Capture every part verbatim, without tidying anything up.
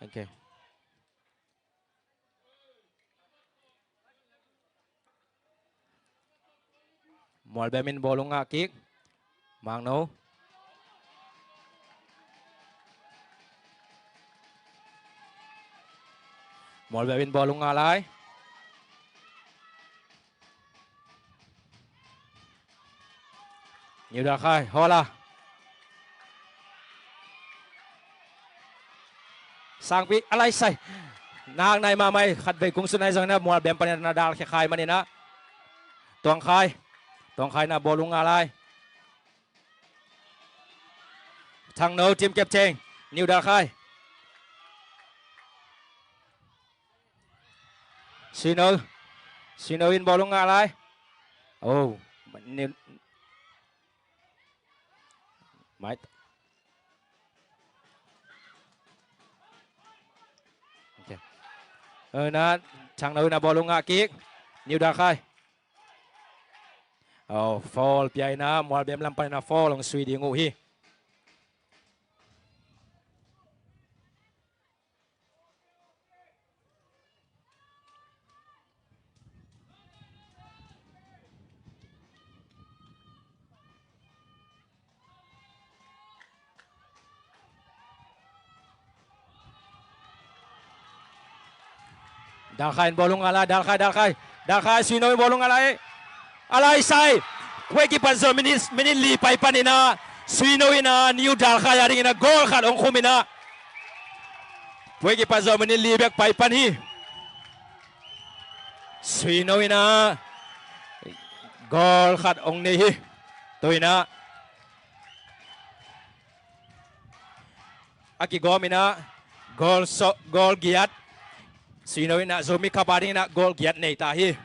Ok. Mualbem in bawlung ngah kik. Mangno. Mualbem in bawlung ngah lai. Niu Dakhai, hawla. Sangpi, a lai sai. Nak nai mahmah hi, khatvei kung sut nai zongin ah Mualbem panin na dalkhia khai manin ah. Tuangkhai. Tuangkhai na bawlung ngah lai. Thangno, team captain. Niu Dakhai. Suino. Suino in bawlung ngah lai. Oh. Ni-, mai. Ok. Ena, Thangno in a bawlung ngah kik. Niu Dakhai. Oh, foul pia in ah, Mualbem lam panin ah foul hong sui ding uh hi. Dalkhai in bawlung ngah lai, Dalkhai, Dalkhai. Dalkhai, Suino in bawlung ngah lai. A lai sai. Kue kipat zawh minit, minit li pai panin ah, Suino in ah, Niu Dalkhai a dingin ah goal khat hong khum in ah. Kue kipat zawh minit li bek pai pan hi. Suino in ah goal khat hong nei hi. Tu in ah a kigawm in ah goal sawm, goal giat. Suino in ah Zomi Cup a dingin ah goal giat nei ta hi.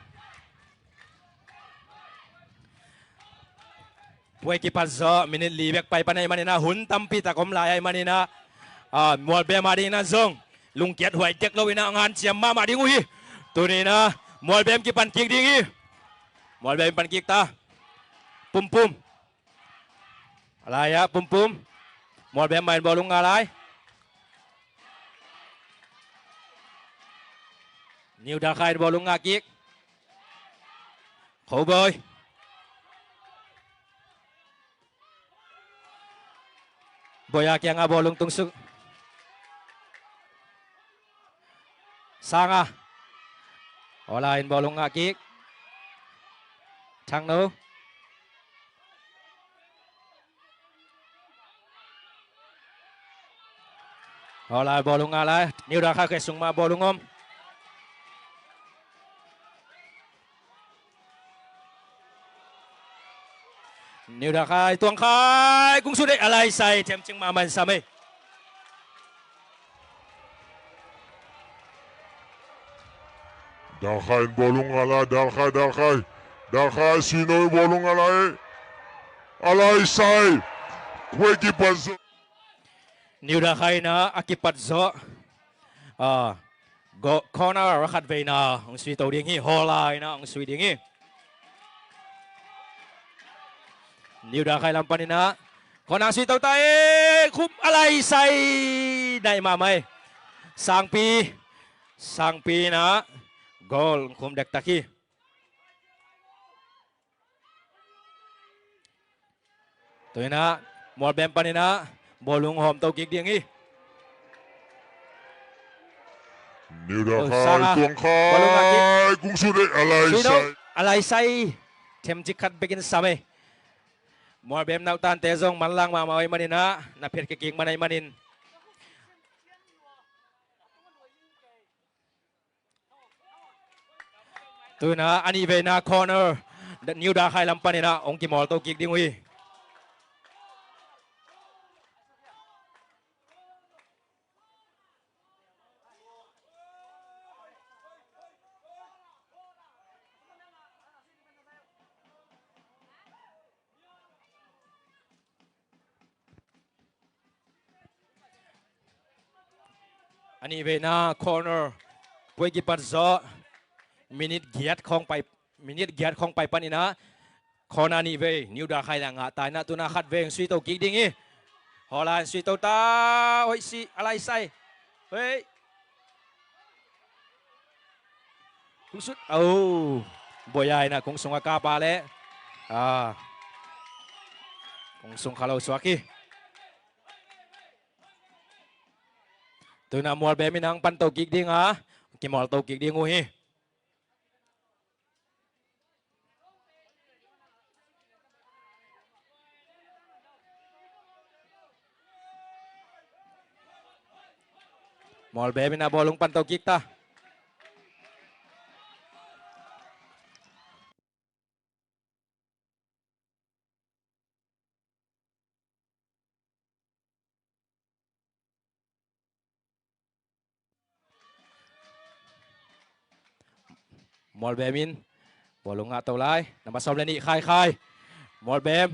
Puai kipat zawh minit li bek pai pan ahih manin ah hun tampi tak om lai ahih manin ah, ah, Mualbem a dingin ah zong lungkiat huai tek lo in ah nganciam mahmah ding uh hi. Tuni in ah Mualbem kipan kik ding hi. Mualbem pan kik ta. Pumpum. A lai ah Pumpum. Mualbem mah in bawlung ngah lai. Niu Dakhai in bawlung ngah kik. Khoboi. Boya kiangah bawlung tung suk. Sanga. Aw lai in bawlung ngah kik. Thangno. Aw lai bawlung ngah lai. Niu Dakhai khe sung mah bawlung om. Niu Dakhai, Tuang Khai, kung sut ei, a lai sai, themcing mahmah in sam ei. Dakhai in bawlung ngah lai, Dakhai, Dakhai. Dakhai, Suino in bawlung ngah lai. A lai sai. Kue kipat zawh. Niu Dakhai in ah a kipat zawh. Ah, go, corner a khat vei in ah hong sui to ding hi, hawla in ah hong sui ding hi. Niu Dakhai lam pan in ah corner sui to ta e, khum a lai sai, nai mahmah ei. Sangpi, Sangpi in ah goal khum dektak hi. Tu in ah Mualbem pan in ah bawlung hawm to kik ding hi. Niu Dakhai, Tuang Khai, kung sut ei, a lai sai. A lai sai. Themcik khat bekin sam ei. Mualbem nautante zong manlang mahmah ahih manin ah na phiat kik man ahih manin. Tu in ah a nih vei in ah corner, Niu Dakhai lam pan in ah hong kimawl to kik ding uh hi. A nih vei in ah corner, puai kipat zawh minit giat khawng pai, minit giat khawng pai pan in ah corner a nih vei Niu Dakhai in ah ngah ta in ah, tu in ah khat vei hong sui to kik ding hi. Hawla in sui to ta, hoih si, a lai sai. Hei. Kung sut. Oh. Boya in ah kung sung a kap a leh. Ah. Kung sung kha lo suak hi. Tu-in ah Mualbem in hong pan to kik ding a. Kimawl to kik ding uh hi. Mualbem in ah bawlung pan to kik ta. Mualbem in bawlung ngah to lai. Namba sawm le nih, Khai Khai. Mualbem.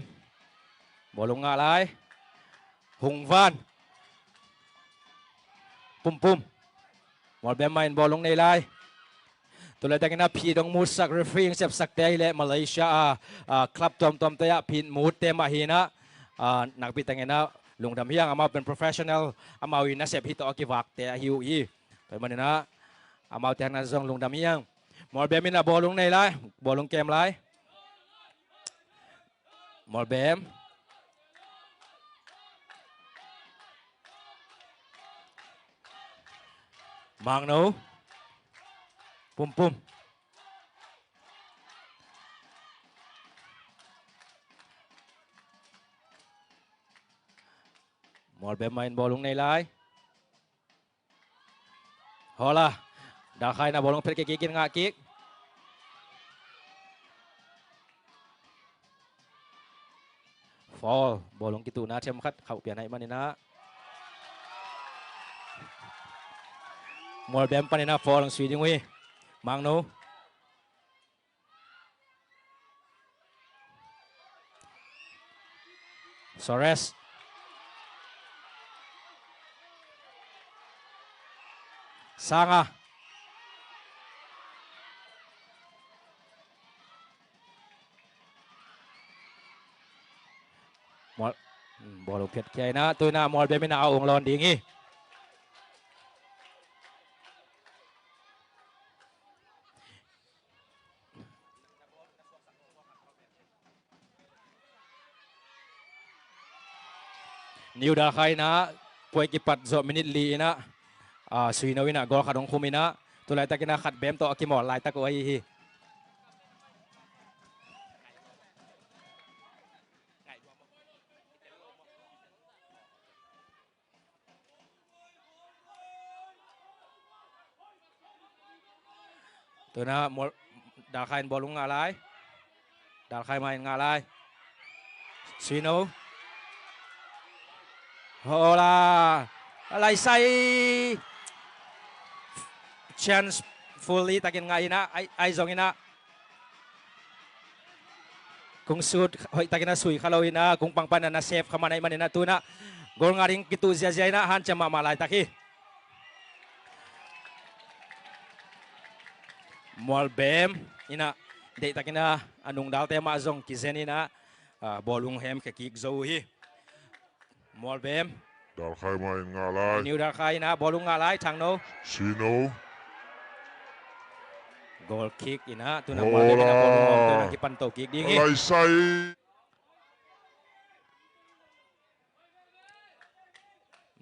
Bawlung ngah lai. Hung Van. Pum Pum. Mualbem mah in bawlung nei lai. Tulaitak in ah phit dong mutsak, referee sepsakte ahih leh Malaysia a, a, club tuamtuamte ah phit mutte mah hi in ah, a, nakpi takin ah lungdam hi hang, amau pen professional, amau in nasep hi tawh a kivakte ahi uh hi. Tua ahih manin ah amaute hangin ah zong lungdam hi hang. Mualbem in ah bawlung nei lai, bawlung kem lai. Mualbem. Mangno. Pum Pum. Mualbem mah in bawlung nei lai. Hawla. Dalkhai in ah bawlung phet kik in ngah kik. Foul. Bawlung kituhna themkhat khauh pian ahih manin ah Mualbem panin ah foul hong sui ding uh hi. Mangno. Sores. Sanga. Mual, hmm, bawlung phet khia in ah, tu-in ah Mualbem in ah a ung lawn ding hi. New Dalkhai in ah puai kipat zawh minute li in ah, a, Suino in ah goal khat hong khum in ah, tulaitak in ah khat bem tawh a kimawl laitak uh ahi hi. Tu-in ah Mual, Dalkhai in bawlung ngah lai. Dalkhai mah in ngah lai. Suino. Hawla. Laisai. Chance fully takin ngah in ah, ai, ai zong in ah. Kung sut hoih takin a sui kha lo in ah, kung pangpan a na save kha man ahih manin ah tu-in ah goal ngah ding kituh ziazia in ah hanciam mahmah laitak hi. Mualbem in ah deihtakin ah a nungdalte mah zong kizen in ah, a, bawlung hemkhia kik zo uh hi. Mualbem. Dalkhai mah in ngah lai. New Dalkhai in ah bawlung ngah lai, Thangno. Suino. Goal kick in ah, tu-in ah Mualbem in ah bawlung om, tu-in ah kipan to kik ding hi. Laisai.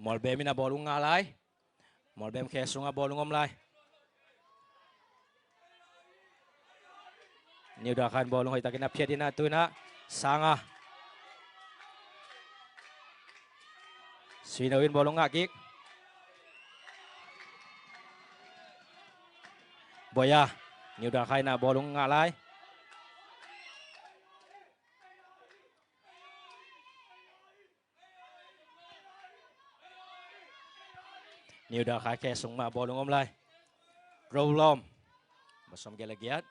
Mualbem in ah bawlung ngah lai. Mualbem khe sungah bawlung om lai. New Dalkhai in bawlung hoihtakin a phiat in ah tu-in ah Sanga. Suino in bawlung ngah kik. Boya. New Dalkhai in ah bawlung ngah lai. New Dalkhai khe sung mah bawlung om lai. Rolom. Ba sawm giat le giat.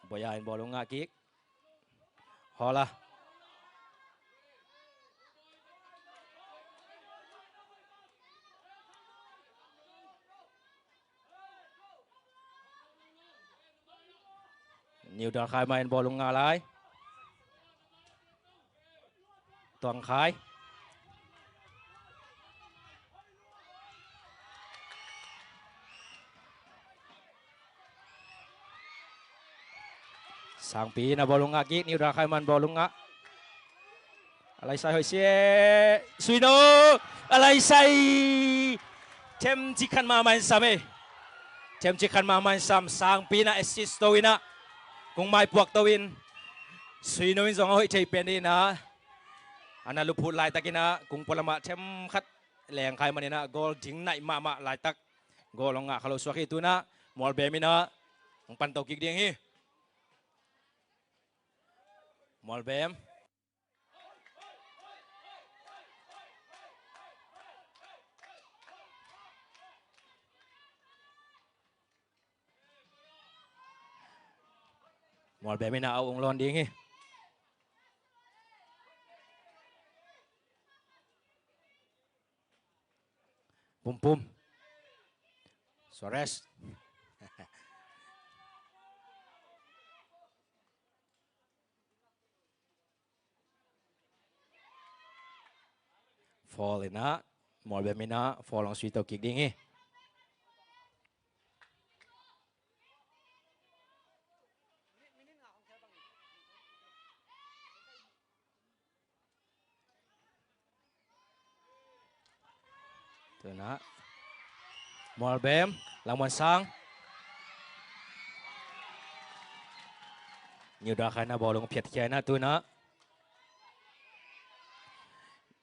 Boya in bawlung ngah kik. Hawla. New Dalkhai mah in bawlung ngah lai. Tuang Khai. Sangpi in a bawlung ngah kik, Niu Dakhai man bawlung ngah. A laisai hoih sia, Suino, a laisai. Themcik khat mahmah in sam e. Themcik khat mahmah in sam, Sangpi in a assist to in a, kung maipuak to in, Suino in zong a hoih thei pen in a, a na luphut laitak in a, kung pualamah themkhat lengkhai man in a, goal ding naih mahmah laitak. Goal hong ngah kha lo suak hi. Tu in a Mualbem in a hong pan to kik ding hi. Mualbem. Mualbem in a au ong lawn ding hi. Pum pum. Suarez. Foul in a, Mualbem in a foul hong sui to kik ding hi. Tu in a Mualbem, Langmuan Sang. Niu Dakhai in a bawlung phiatkhia in a, tu in a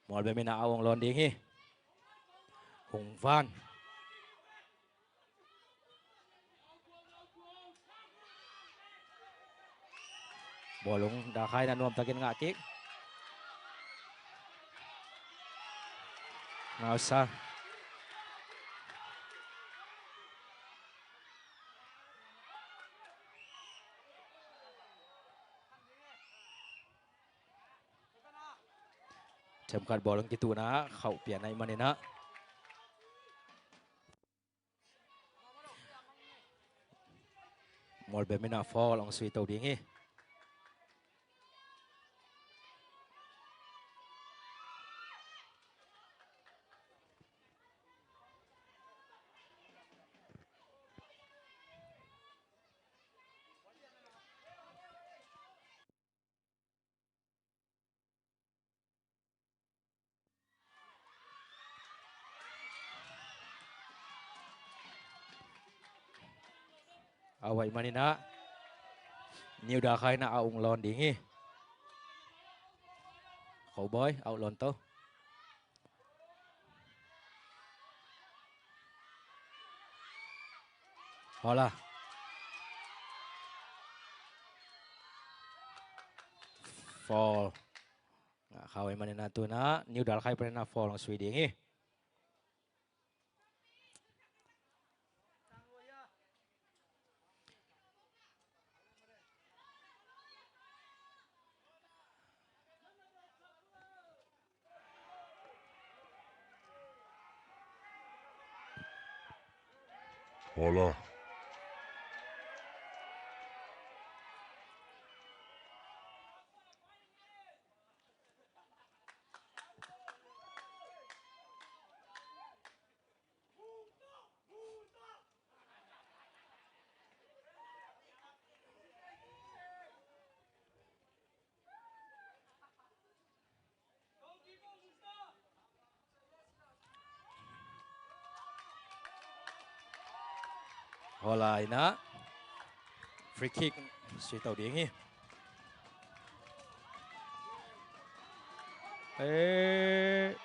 Mualbem in a au ong lawn ding hi. Hung Van. Bawlung Dakhai in a nuamtakin ngah kik. Mausa. Themkhat bawlung kituhna khauh pian ahih man in a, Mualbem in a foul hong sui to ding hi. Au ahih man in a, Niu Dakhai in a au ong lawn ding hi. Khoboi, au lawn to. Hola. Foul. Ngah kha uh ahih man in a, tu in a Niu Dakhai pen in a foul hong sui ding hi. Hola. Hola in a free kick sui to ding hi. Eh.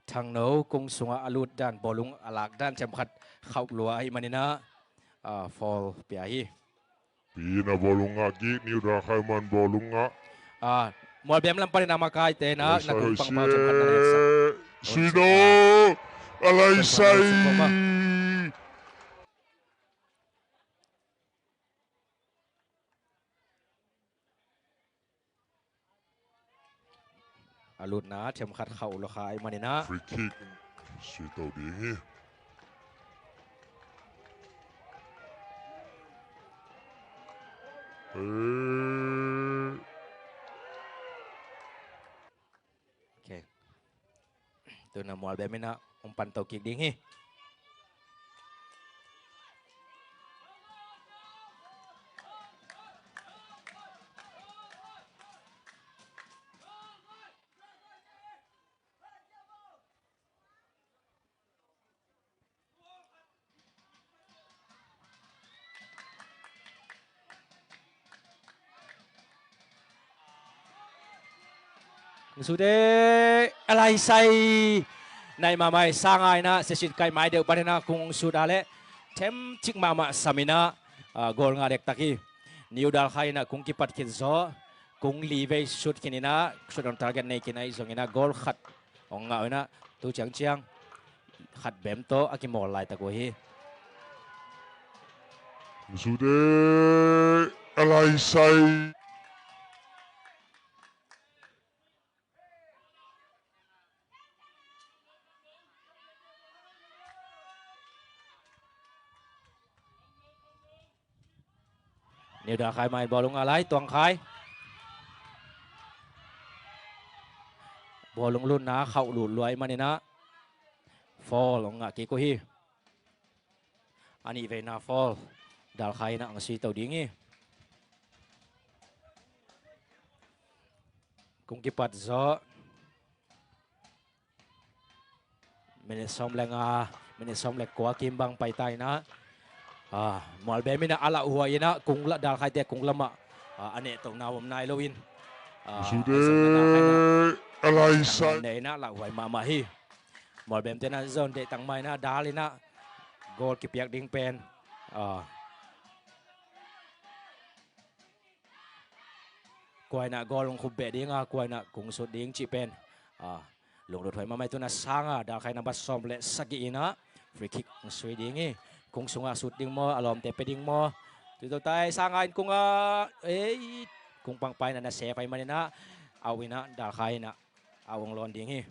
Thangno kung sungah a lut dan, bawlung a lak dan themkhat khauh lua ahih man in a, ah, foul pia hi. Pi in a bawlung ngah kik, Niu Dakhai man bawlung ngah. Ah, Mualbem lam pan in a makaite in a, na kung pangpau themkhat na leksak. Suino, a laisai. A lutna themkhat khauh lua kha ahih man in a, free kick sui to ding hi. Eh. Okay. Tuna Mualbem in ah hong panto kik ding hi. Sute, a lai sai. Nai mahmah hi. Sanga in ah siasit kai mai deuh panin ah kung sut a leh themcik mahmah sam in ah, ah, goal ngah dektak hi. New Dalkhai in ah kung kipat khit zawh kung li vei sut khin in ah, shot on target nei khin ahi zongin ah goal khat hong ngah uh in ah, tu ciangciang khat bem tawh a kimawl laitak uh hi. Sute, a lai sai. New Dalkhai mai bawlung a lai, Tuang Khai. Bawlung lutna khauh lut luai manin ah foul hong ngah kik uh hi. A nih veina foul Dalkhai in ah hong sui to ding hi. Kung kipat zawh minit sawm le nga, minit sawm le kua kim bang paita in ah, ah, Mualbem in ah a lauhuai in ah kung la, Dalkhaite kung lamah, ah, a nehtohna om nai loin, ah, sute, a lai sai. Neh in ah lauhuai mahmah hi. Mualbemte in ah zon deih tang mah in ah dal in ah goal kipiak ding pen, ah, kua in ah goal hong khup beh ding a, kua in ah kung sut ding cih pen, ah, lunglut huai mahmah hi. Tuna Sanga, Dalkhai number sawm le sagih in ah free kick hong sui ding hi. Kung sungah sut ding maw, a lawmte pia ding maw? Tui to tai, Sanga in kung ah, ei, kung pangpa in ah na save ahih manin ah out in ah, Dalkhai in ah out hong lawn ding hi.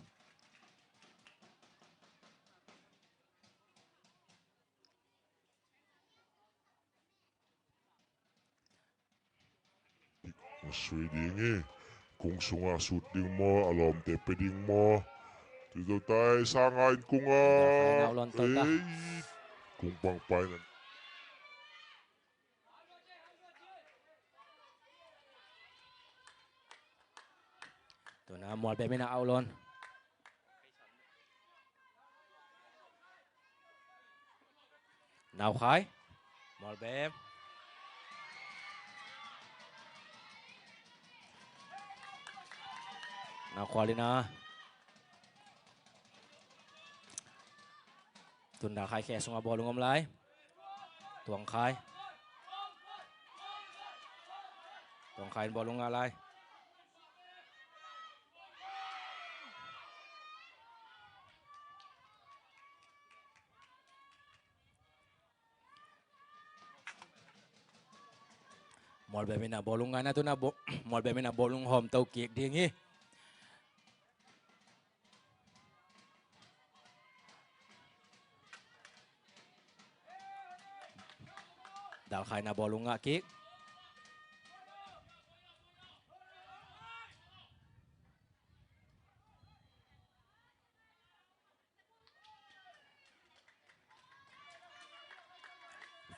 Sui ding hi. Kung sungah sut ding maw, a lawmte pia ding maw? Tui to tai, Sanga in kung ah, ei, kung pangpa in ah. Tuna Mualbem in ah out lawn. Naukhai. Mualbem. Naukhual in ah. Tun Dalkhai khe sungah bawlung om lai. Tuang Khai. Tuang Khai in bawlung ngah lai. Mualbem in ah bawlung ngah in ah, tuna bo-, Mualbem in ah bawlung hawm to kik ding hi. Dalkhai in ah bawlung ngah kik.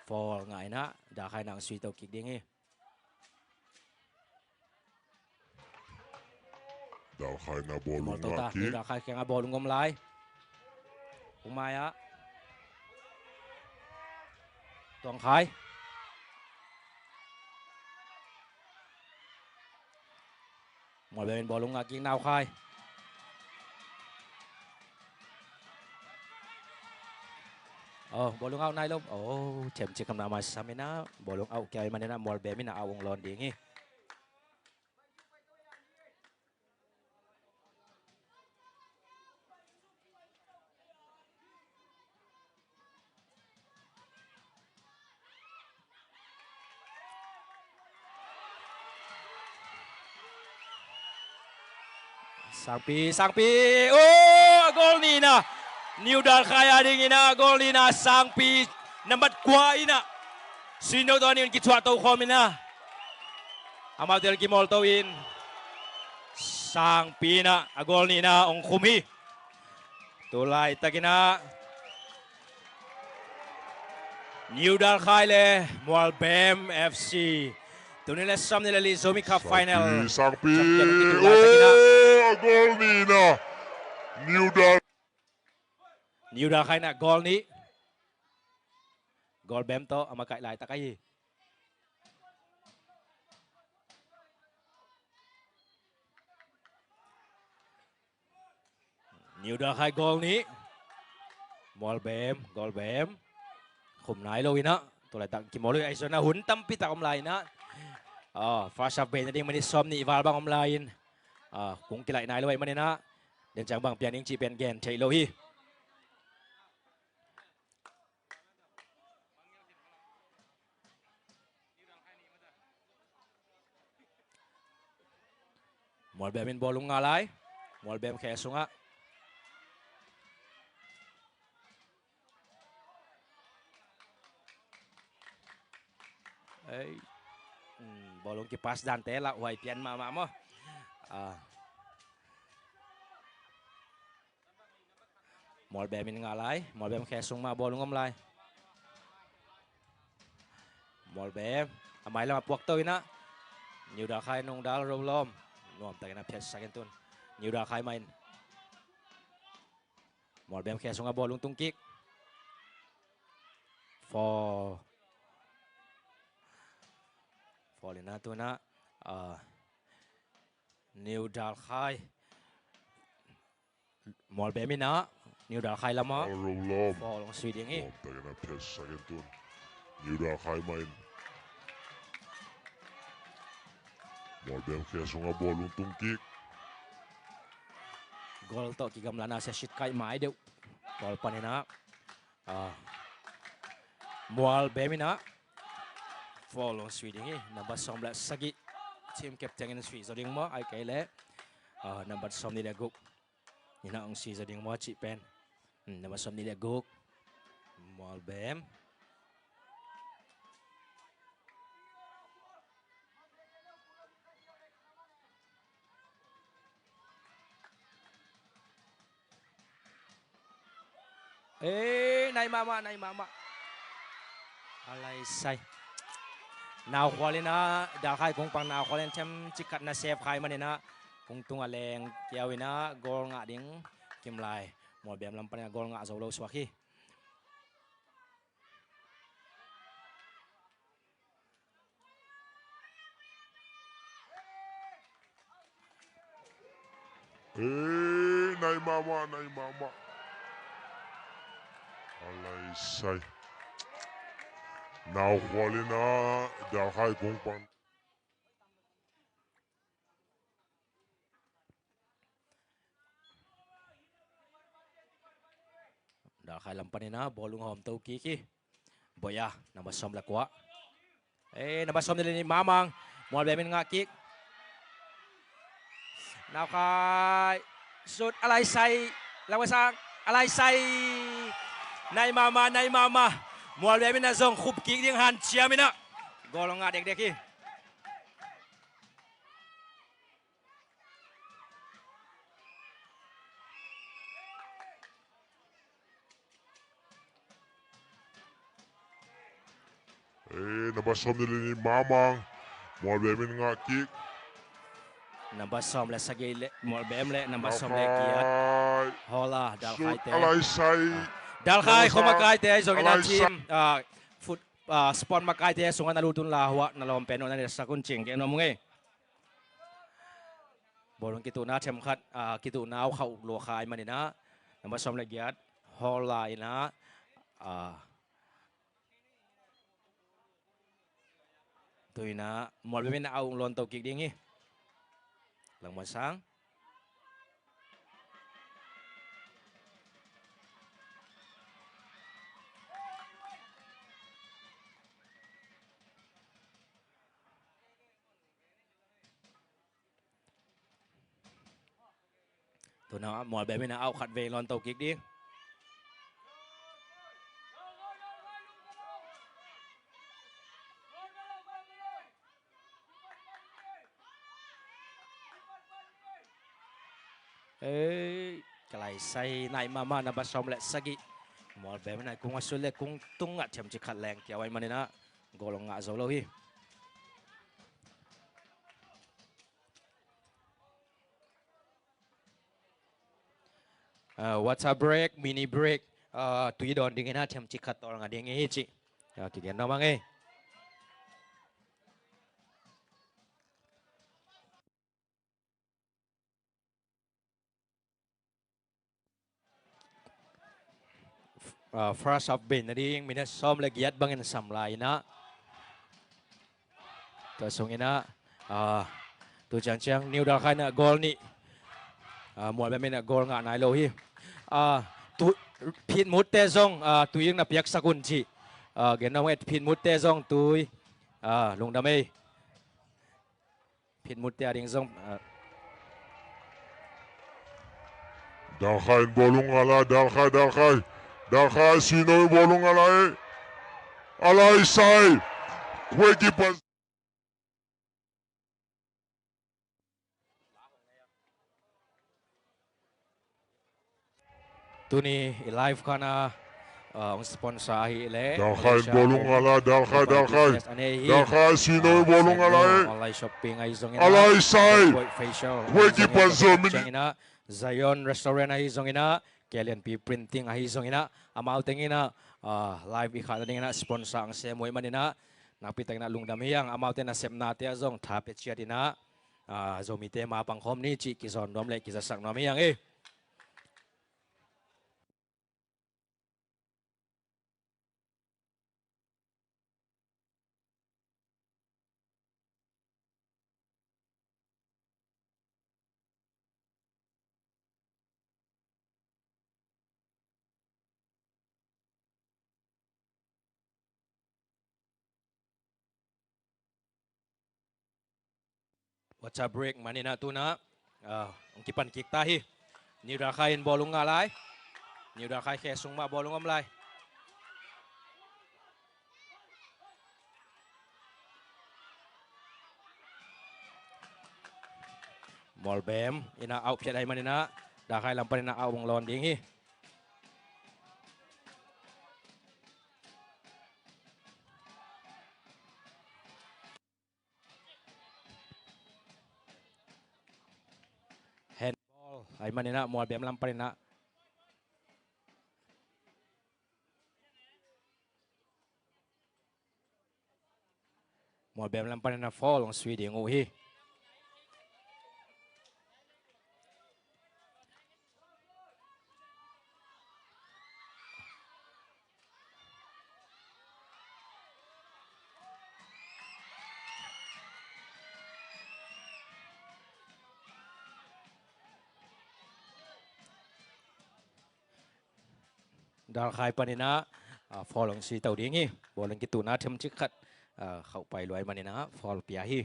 Foul ngah in ah, Dalkhai in ah sui to kik ding hi. Dalkhai in ah bawlung ngah kik. Dalkhai kiangah bawlung om lai. Kung mai ah. Tuang Khai. Mualbem in bawlung ngah kik, Naukhai. Oh, bawlung out nai lo. Oh, themcik kham na mai sam in ah, bawlung out kia i man in ah, Mualbem in ah out hong lawn ding hi. Sangpi, Sangpi, oh, a goal nihna. New Dalkhai a dingin ah a goal nihna, Sangpi, nambat kua in ah. Sui no to a nih un, kithuah to khawm in ah. Amaute kimawl to in. Sangpi in ah a goal nihna hong khum hi. Tu laitakin ah New Dalkhai le Mualbem F C, tul nih le sawmnih le li Zomi Cup final. Sangpi, sangpi. Champion kitu laitakin ah. Oh, a goal nih na. New Dal New Dalkhai na goal nih. Goal bem tawh a makaih laitak ahi. New Dalkhai goal nih. Mualbem, goal bem. Khum nai lo in ah. Tu laitak kimawl lo in ah, ahi zongin ah hun tampi tak om lai in ah. Ah, first half bei nading minute sawmnih val bang om lai in. Ah, kong kilaih nai lo ahih manin ah, den ciang bang piang ding cih pen gen theih lo hi. Mualbem in bawlung ngah lai. Mualbem khe sungah. Ei. Hmm, bawlung kipas dante lauhuai pian mahmah maw. Ah. Mualbem in ngah lai. Mualbem khe sung mah bawlung om lai. Mualbem a mailam a puak to in ah. New Dalkhai nungdal ro lawm. Nuamtakin a phiatsak in tun. New Dalkhai mah in. Mualbem khe sungah bawlung tung kik. Fall. Fall in ah tun ah, ah, New Dalkhai. Mualbem in ah New Dalkhai lamah. Ro lawm. Fall hong sui ding hi. Nuamtakin a phiatsak in tun. New Dalkhai mah in. Mualbem khe sungah bawlung tung kik. Goal tawh kigamla na sia sit kaih mai deuh. Goal pan in ah. Ah. Mualbem in ah. Fall hong sui ding hi. Number sawm le sagih. Team captain in sui zaw ding maw, ahih kei leh, ah, number sawmnih le guk in ah hong sui zaw ding maw cih pen. Hmm, number sawmnih le guk. Mualbem. Ei, nai mahmah, nai mahmah. A lai sai. Naukhual in ah, Dalkhai kung pang naukhual in them cik khat na save khai manin ah, kung tung a leng kiau in ah, goal ngah ding kim lai. Mualbem lam panin ah goal ngah zo lo suak hi. Ei, nai mahmah, nai mahmah. A lai sai. Naukhual in ah, Dalkhai kung pang. Dalkhai lam panin ah bawlung hawm to kik hi. Boya, number sawm le kua. Eh, number sawm le nih Mamang. Mualbem in ngah kik. Naukhai. Sut, a lai sai. Lam Khuasang, a lai sai. Nai mahmah, nai mahmah. Mualbem in ah zong khup kik ding hanciam in ah. Goal hong ngah dekdek hi. Eh, number sawm le nih Mamang. Mualbem in ngah kik. Number sawm le sagih le Mualbem le number sawm le giat. Hola, Dalkhai te. Sut, a lai sai. Ah. Dalkhai khuamakaite zong in a team, ah, foot, ah, sport makaite sungah na lut un la, hua na lawm pen un na ne sak un cih gen nuam ung ei. Bawlung kituhna themkhat, ah, kituhna uh khauh lua kha ahih manin ah, number sawm le giat Hola in ah, ah, tu in ah Mualbem in ah a ung lawn to kik ding hi. Langmuan Sang. Tu in ah Mualbem in ah a ung khat vei lawn to kik ding. Ei, Ka laisai nai mahmah, number sawm le sagih. Mualbem in ah kung a sut le kung tungah themcik khat leng kia uh ahih manin ah goal hong ngah zo lo hi. Ah, water break, mini break. Ah, tui dawn dingin ah themcik khat tawlnga ding hi ci. Ah, kigen nuam ing ei. Ah, first half bei nading minute sawm le giat bangin sam lai in ah, tua sungin ah, ah, tu ciangciang New Dalkhai in ah goal nih, ah, Mualbem in ah goal ngah nai lo hi. Ah, tu, phitmutte zong, ah, tui in na piaksak un ci. Ah, gen nuam ing ei, phitmutte zong tui, ah, lungdam ei. Phitmutte a ding zong, ah, Dalkhai in bawlung a la, Dalkhai, Dalkhai. Dalkhai, Sino in bawlung a la, eh. A laisai. Kuai kipan. Tuni i live khan a, ah, hong sponsor ahih leh Dalkhai in bawlung a la, Dalkhai, Dalkhai. Dalkhai, Sino in bawlung a la, eh. Online shopping ahi zongin ah, a laisai. Kuai kipan zo min. Zion Restaurant ahi zongin ah, K L N P Printing ahi zongin ah, amau teng in ah, ah, live i khah nadingin ah sponsor hong sem uh ahih manin ah, nakpi takin ah lungdam hi hang. Amaute nasepnate ah zong tha pia ciat in ah, ah, Zomite ma pang khawm ni cih kizawn nuam le kizasak nuam hi hang ei. Water break manin ah tu in ah, ah, hong kipan kik ta hi. New Dalkhai in bawlung ngah lai. New Dalkhai khe sung mah bawlung om lai. Mualbem in ah out phiat ahih manin ah, Dalkhai lam panin ah out hong lawn ding hi. Handball ahih manin ah Mualbem lam panin ah, Mualbem lam panin ah foul hong sui ding uh hi. Dalkhai panin ah, ah, foul hong sui to ding hi. Bawlung kituhna themcik khat, ah, khauhpai lua ahih manin ah foul pia hi.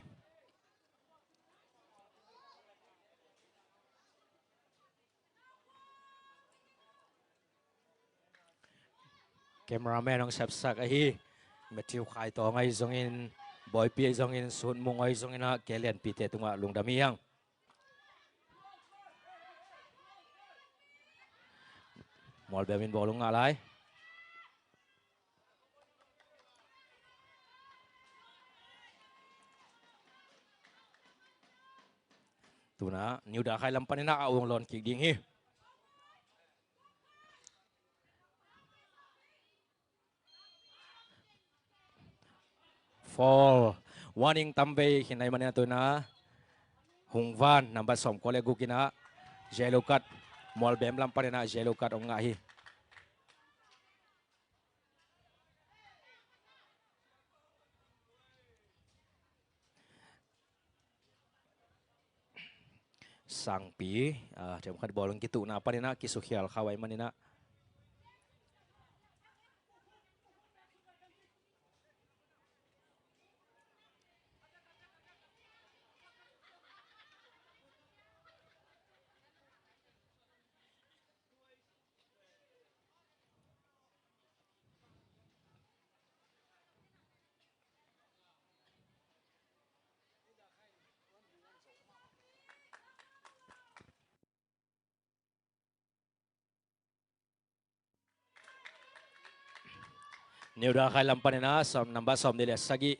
Cameraman hong sepsak ahi Matthew Khai Tawng ahi zongin, Bawipi ahi zongin, Sut Mung ahi zongin ah, K L N P te tungah lungdam hi hang. Mualbem in bawlung ngah lai. Tu in ah New Dalkhai lam panin ah a ung lawn kik ding hi. Foul. Warning tam vei khin ahih manin ah tu in ah Hung Van, number sawmkua le guk in ah yellow card. Mualbem lam panin ah yellow card hong ngah hi. Sangpi, ah, themkhat bawlung kituhna panin ah kisukhial khau ahih manin ah. New Dalkhai lam panin ah, sawm, number sawmnih le sagih,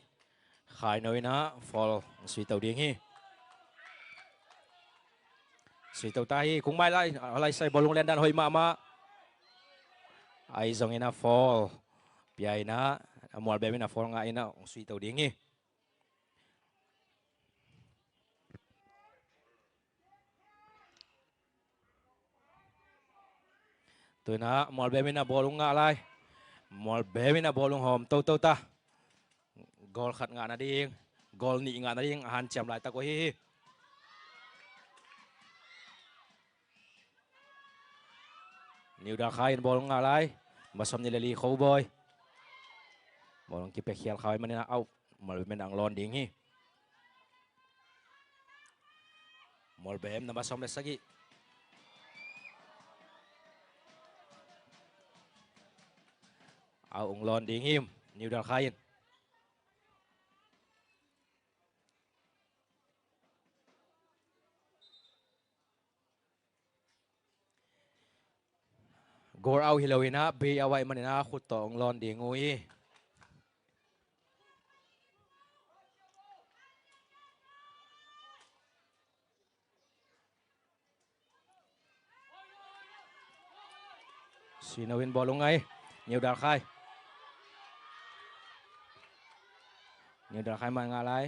Khaino in ah foul sui to ding hi. Sui to ta hi, kung mai lai, Laisai bawlung liandan hoih mahmah. Ahi zongin ah foul pia in ah, Mualbem in ah foul ngah in ah hong sui to ding hi. Tu in ah Mualbem in ah bawlung ngah lai. Mualbem in ah bawlung hawm toto ta. Goal khat ngah nading, goal nih ngah nading a hanciam laitak uh ahi hi. New Dalkhai in bawlung ngah lai. Number sawmnih le li, Khobawi. Bawlung kipiakhial kha ahih manin ah out. Mualbem in ah hong lawn ding hi. Mualbem, number sawm le sagih. Out, hong lawn ding hi, New Dalkhai in. Goal out hi lo in ah, bia a waih manin ah khut tawh hong lawn ding uh hi. Suino in bawlung ngah hi. New Dalkhai. New Dalkhai mah ngah lai.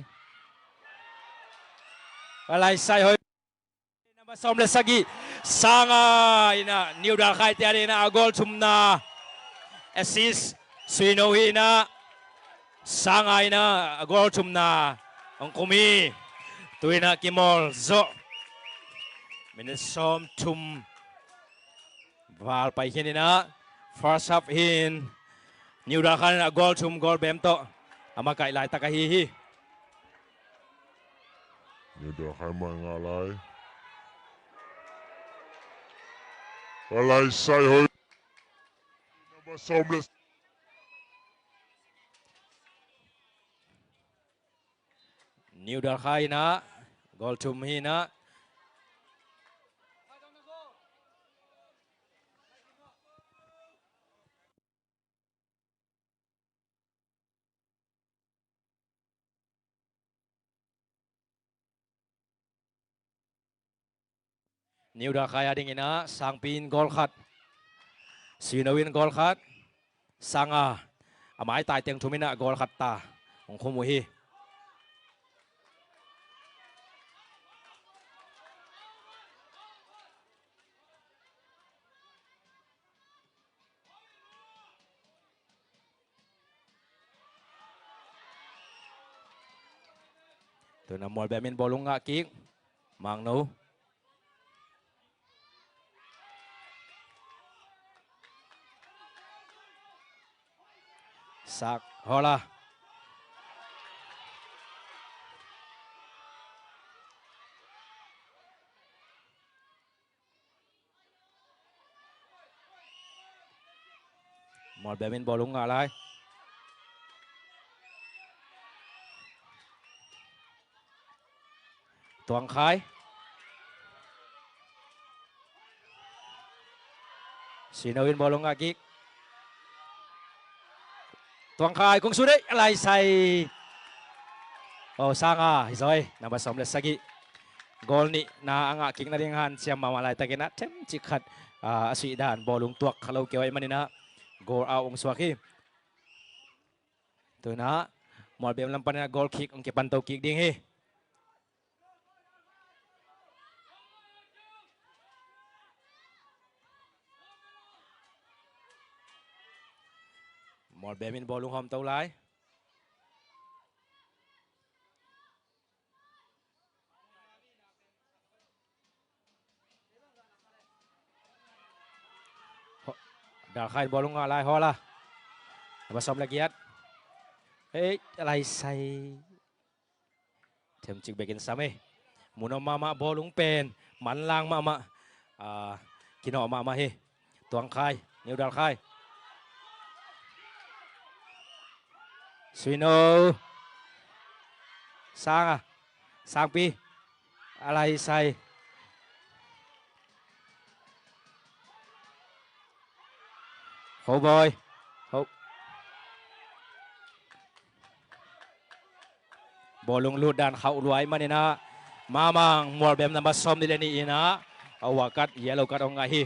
A Laisai hoih. Number sawm le sagih, Sanga in ah New Dalkhai te adingin ah a goal thumna assist. Suino hi in ah, Sanga in ah a goal thumna hong khum hi. Tu in ah kimawl zawh. Minute sawmthum val pai khin in ah, first half hi in, New Dalkhai in ah goal thum, goal bem tawh a makaih laitak ahi hi. New Dalkhai mah ngah lai. A Laisai hoih. Number sawm le New Dalkhai in ah goal thum hi in ah. New Dalkhai adingin ah Sangpi in goal khat, Suino in goal khat, Sanga a maitai teng thum in ah goal khat ta hong khum uh hi. Tu in ah Mualbem in bawlung ngah kik. Mangno. Sak, hawla. Mualbem in bawlung ngah lai. Tuangkhai. Suino in bawlung ngah kik. Tuangkhai kung su dei, a Laisai. Oh, Sanga hi zaw hi, number sawm le sagih. Goal nihna a ngah kik nading hanciam mahmah laitakin ah themcik khat, ah, a suih dan bawlung tuak kha lo kei uh ahih manin ah goal out hong suak hi. Tu in ah Mualbem lam panin ah goal kick hong kipan to kik ding hi. Mualbem in bawlung hawm to lai. Dalkhai in bawlung ngah lai, hawla. Number sawm le giat. Hei, a Laisai. Themcik bekin sam hi. Mun om mahmah, bawlung pen manlang mahmah. Ah, kinawh mahmah hi. Tuangkhai, New Dalkhai. Suino. Sanga. Sangpi. A Laisai. Khobawi. Ho. Bawlung lut dan khauh lua ahih manin ah, Mamang Mualbem number sawm nih le nih in ah, a ua kat, yellow kat hong ngah hi.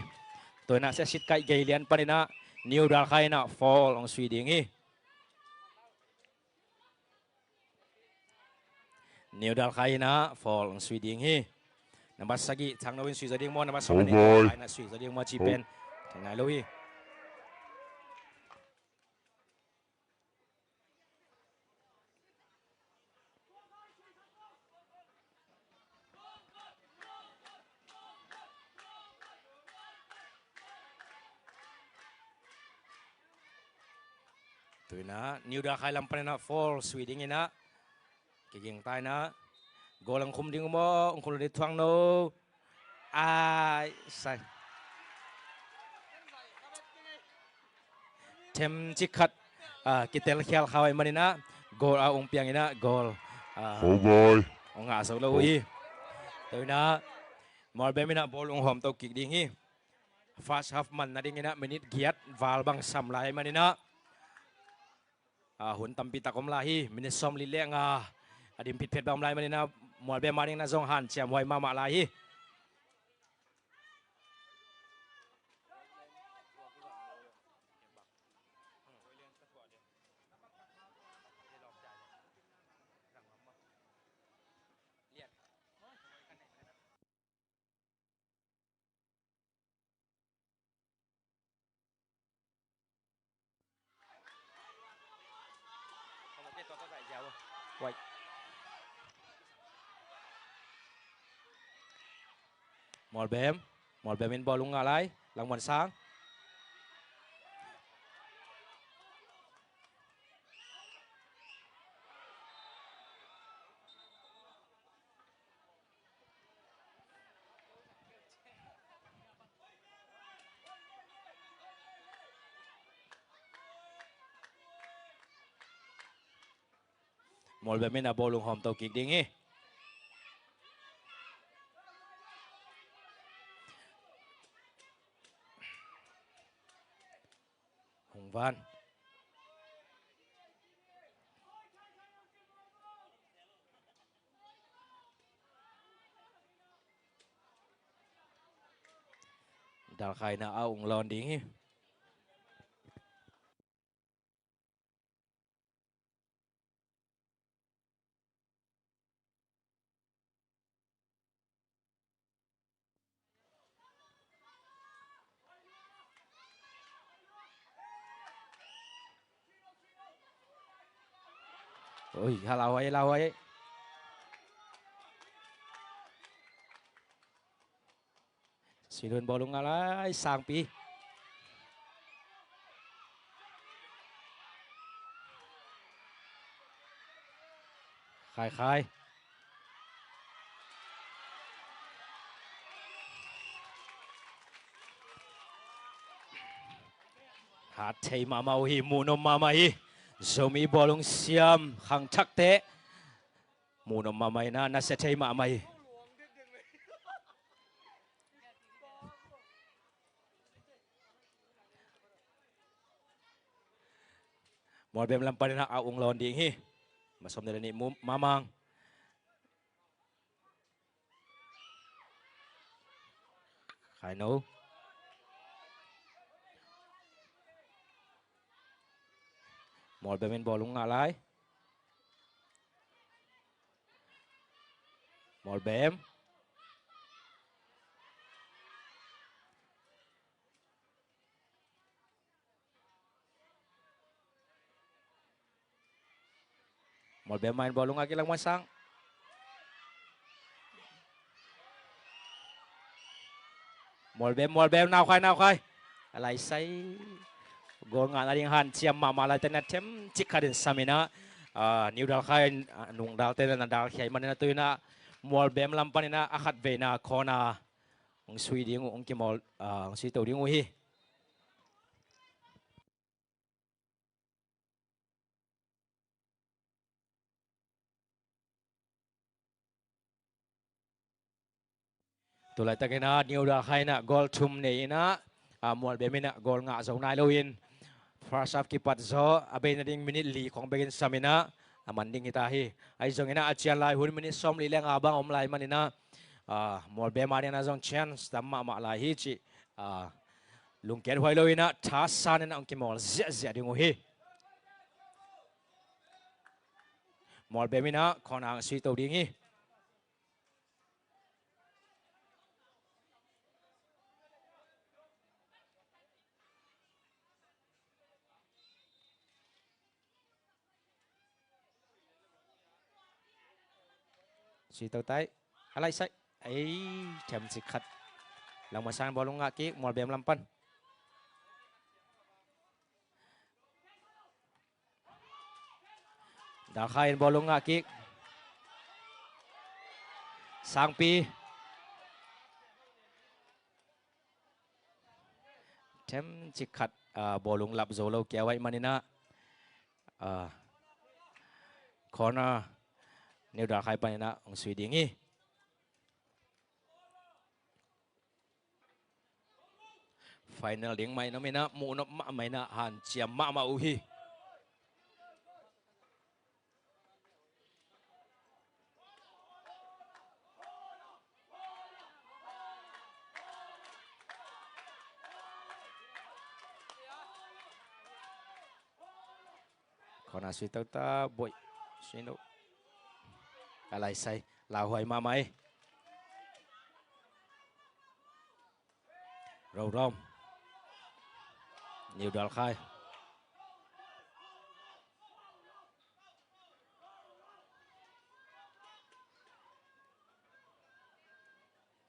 Tua in ah siasit kaih gei lian panin ah, New Dalkhai in ah foul hong sui ding hi. New Dalkhai in ah foul hong sui ding hi. Number sagih, Thangno in sui zaw ding maw, number sawm nih, Dalkhai in ah sui zaw ding maw cih pen thei nai lo hi. Tua in ah, New Dalkhai lam panin ah foul sui ding in ah, kiging ta in ah, goal hong khum ding uh maw, hong khum lo ding, Thangno. Ai, sai. Themcik khat, ah, kitel khial khau ahih manin ah, goal a hong piang in ah, goal, ah, hong ngah zo lo uh hi. Tua in ah, Mualbem in ah bawlung hawmto kik ding hi. First half man nading in ah minute giat val bang sam lai ahih manin ah, ah, hun tampi tak om lai hi. Minute sawm li le nga a dim phitphet bang om lai ahih manin ah, Mualbem ading in ah zong hanciam huai mahmah lai hi. Mualbem, Mualbem in bawlung ngah lai, Langmuansang. Mualbem in a bawlung hawmto kik ding hi. Hong van. Dalkhai in a ung lawn ding hi. Oi, ha lauhuai, lauhuai. Silun bawlung ngah lai, Sangpi. Khai, khai. Hat thei mahmah uh hi, muhnom mahmah hi. Zomi bawlung siam khangthakte muhnom mahmah in a, nasia thei mahmah hi. Mualbem lam panin a ung lawn ding hi. Masawm dela nih Mamang. Khaino. Mualbem in bawlung ngah lai. Mualbem. Mualbem main bawlung a kilang masang. Mualbem, Mualbem, naukhai, naukhai. A laisai. Goal ngah nading hanciam mahmah laite na themcik khatin sam in a, ah, New Dalkhai, ah, nungdalte na na dalkhia ahih manin a tu in a Mualbem lam panin a a khatveina khawng a hong sui ding uh, hong kimawl, ah, hong sui to ding uh hi. Tulaitakin a New Dalkhai in a goal thum nei in a, a, Mualbem in a goal ngah zo nai loin first half kipat zaw a bei nading minute li khawng bekin sam in a, a man ding hi ta hi. Ahi zongin ah a cian lai hun minit sawmli le nga bang om lai manin ah, ah, Mualbem a dingin ah zong chance tam mahmah lai hi cih, ah, lungkiat huai loin ah thasan in ah hong kimawl ziahziah ding uh hi. Mualbem in ah corner hong sui to ding hi. Sui to tai. A laisai. Ei, them cik khat. Langmang sangin bawlung ngah kik, Mualbem lam pan. Dalkhai in bawlung ngah kik. Sangpi. Them cik khat, ah, bawlung lap zo lo kia uh ahih manin ah, ah, corner New Dalkhai panin ah hong sui ding hi. Final ding mah in om in ah, muhnop mahmah in ah, hanciam mahmah uh hi. Corner sui to ta, Boih. Sui no. A laisai. Lauhuai mahmah hi. Rorom. New Dalkhai.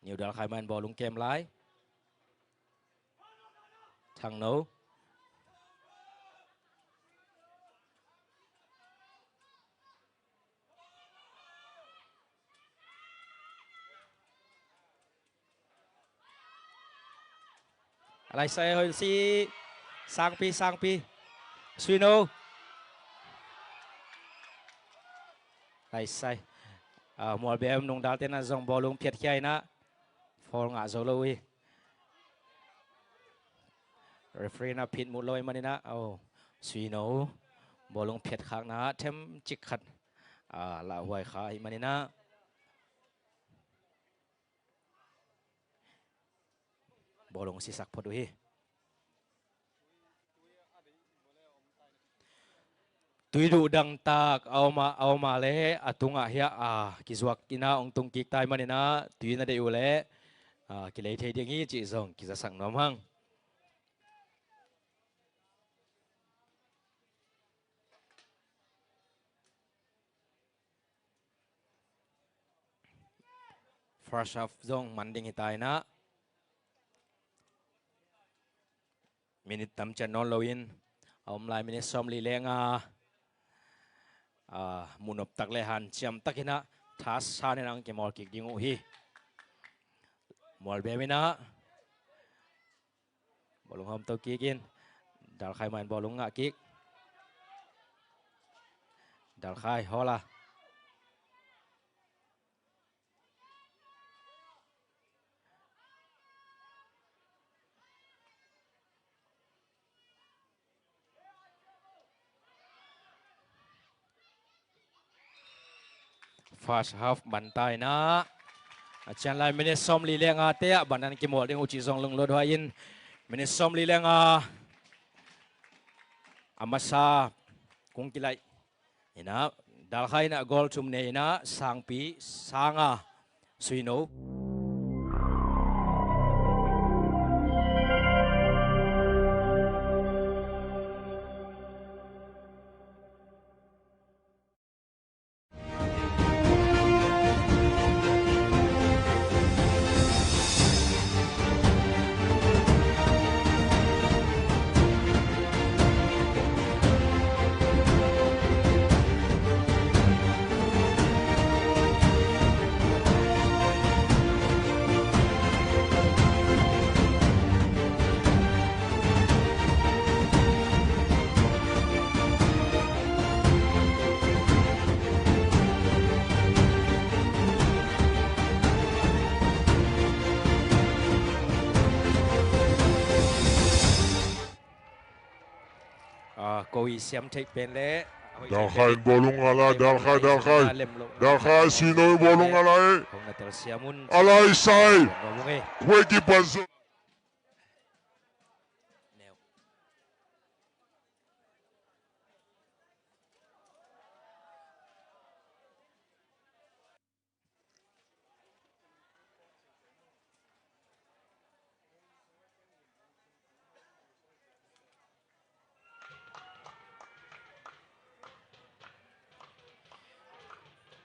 New Dalkhai mah in bawlung kem lai. Thangno. A laisai hoih si. Sangpi, Sangpi. Sui no. Laisai. Ah, Mualbem nungdalte in ah zong bawlung phiatkhia in ah foul ngah zo lo uh hi. Referee in ah phit mut lo ahih manin ah, oh, sui no. Bawlung phiatkhakna them cik khat, ah, lauhuai kha ahih manin ah bawlung sisak phot uh hi. Tui duh dangtak a om a, a om a leh a tungah hiah a kizuak in ah hong tung kik ta ahih manin ah tui na deih uh leh, ah, kilei thei ding hi cih zong kizasak nuam hang. First half zong man ding hi ta in ah, minit tam ciat nawn loin a om lai, minit sawmli le nga, ah, muhnop tak le hanciam tak in ah thasan in ah hong kimawl kik ding uh hi. Mualbem in ah bawlung hawm to kik in, Dalkhai mah in bawlung ngah kik. Dalkhai hawl a. First half man ta in ah, a cian lai minit sawmli le ngate ah bang hong kimawl ding uh cih zong lunglut huai in, minit sawmli le nga a masa kong kilaih in ah, Dalkhai in ah goal thum nei in ah, Sangpi, Sanga, Suino. Ah, ko i siam theih pen le, Dalkhai in bawlung a la, Dalkhai, Dalkhai. Dalkhai, Suino in bawlung a la, eh. A laisai. Kuai kipan zo.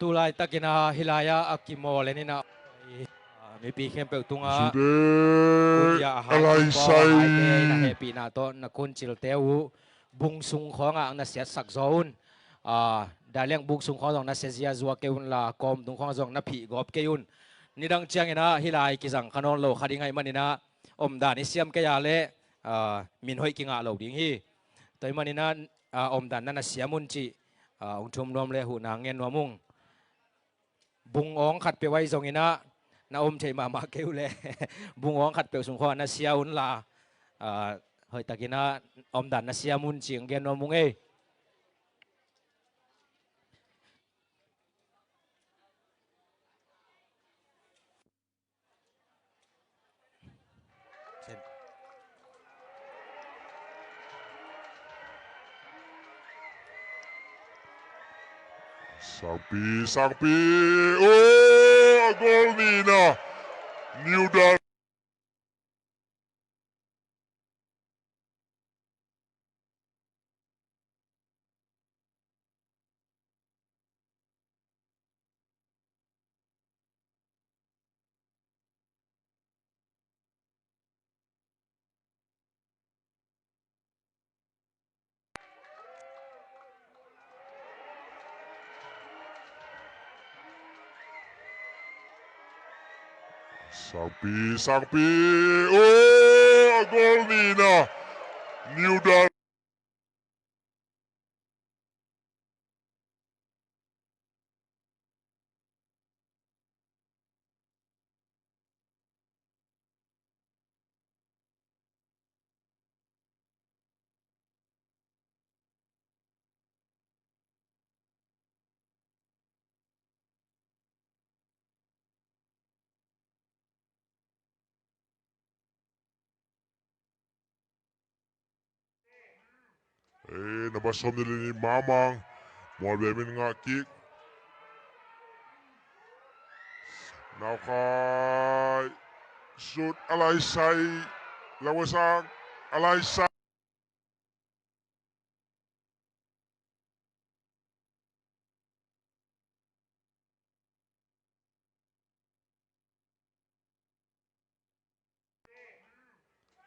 Tulai takin ah hih lai-ah a kimawl en in ah, mipi khempeuh tungah, Sude, a laisai, na hehpihna tawh na kuncilte uh bung sung khawngah na siatsak zaw un. Aa, dailiang bung sung khawng zong na sia ziazua kei un la, kawm tung khawng zong na phih gawp kei un. Nidang ciangin ah hih lai kizang kha nawn lo kha ding ahih manin ah, omdan i siam kei a leh, aa, min hoih kingah lo ding hi. Tua ahih manin ah, aa, omdan na na siam un cih, aa, hong thum nuam le huhna ngen nuam ung. Bung awng khat peuh ahi zongin ah, na om thei mahmah kei uh leh bung awng khat peuh sung khawng na sia un la, aa, hoihtakin ah omdan na siam un cih hong gen nuam ung ei. Sangpi, sangpi. Oh, a goal nihna. New Dal. Sangpi, sangpi. Oh, a goal nihna. New Dal. Eh, number sawm nih le nih Mamang. Mual bem in ngah kik. Naukhai. Sut, a laisai. Lau a sang. A laisai.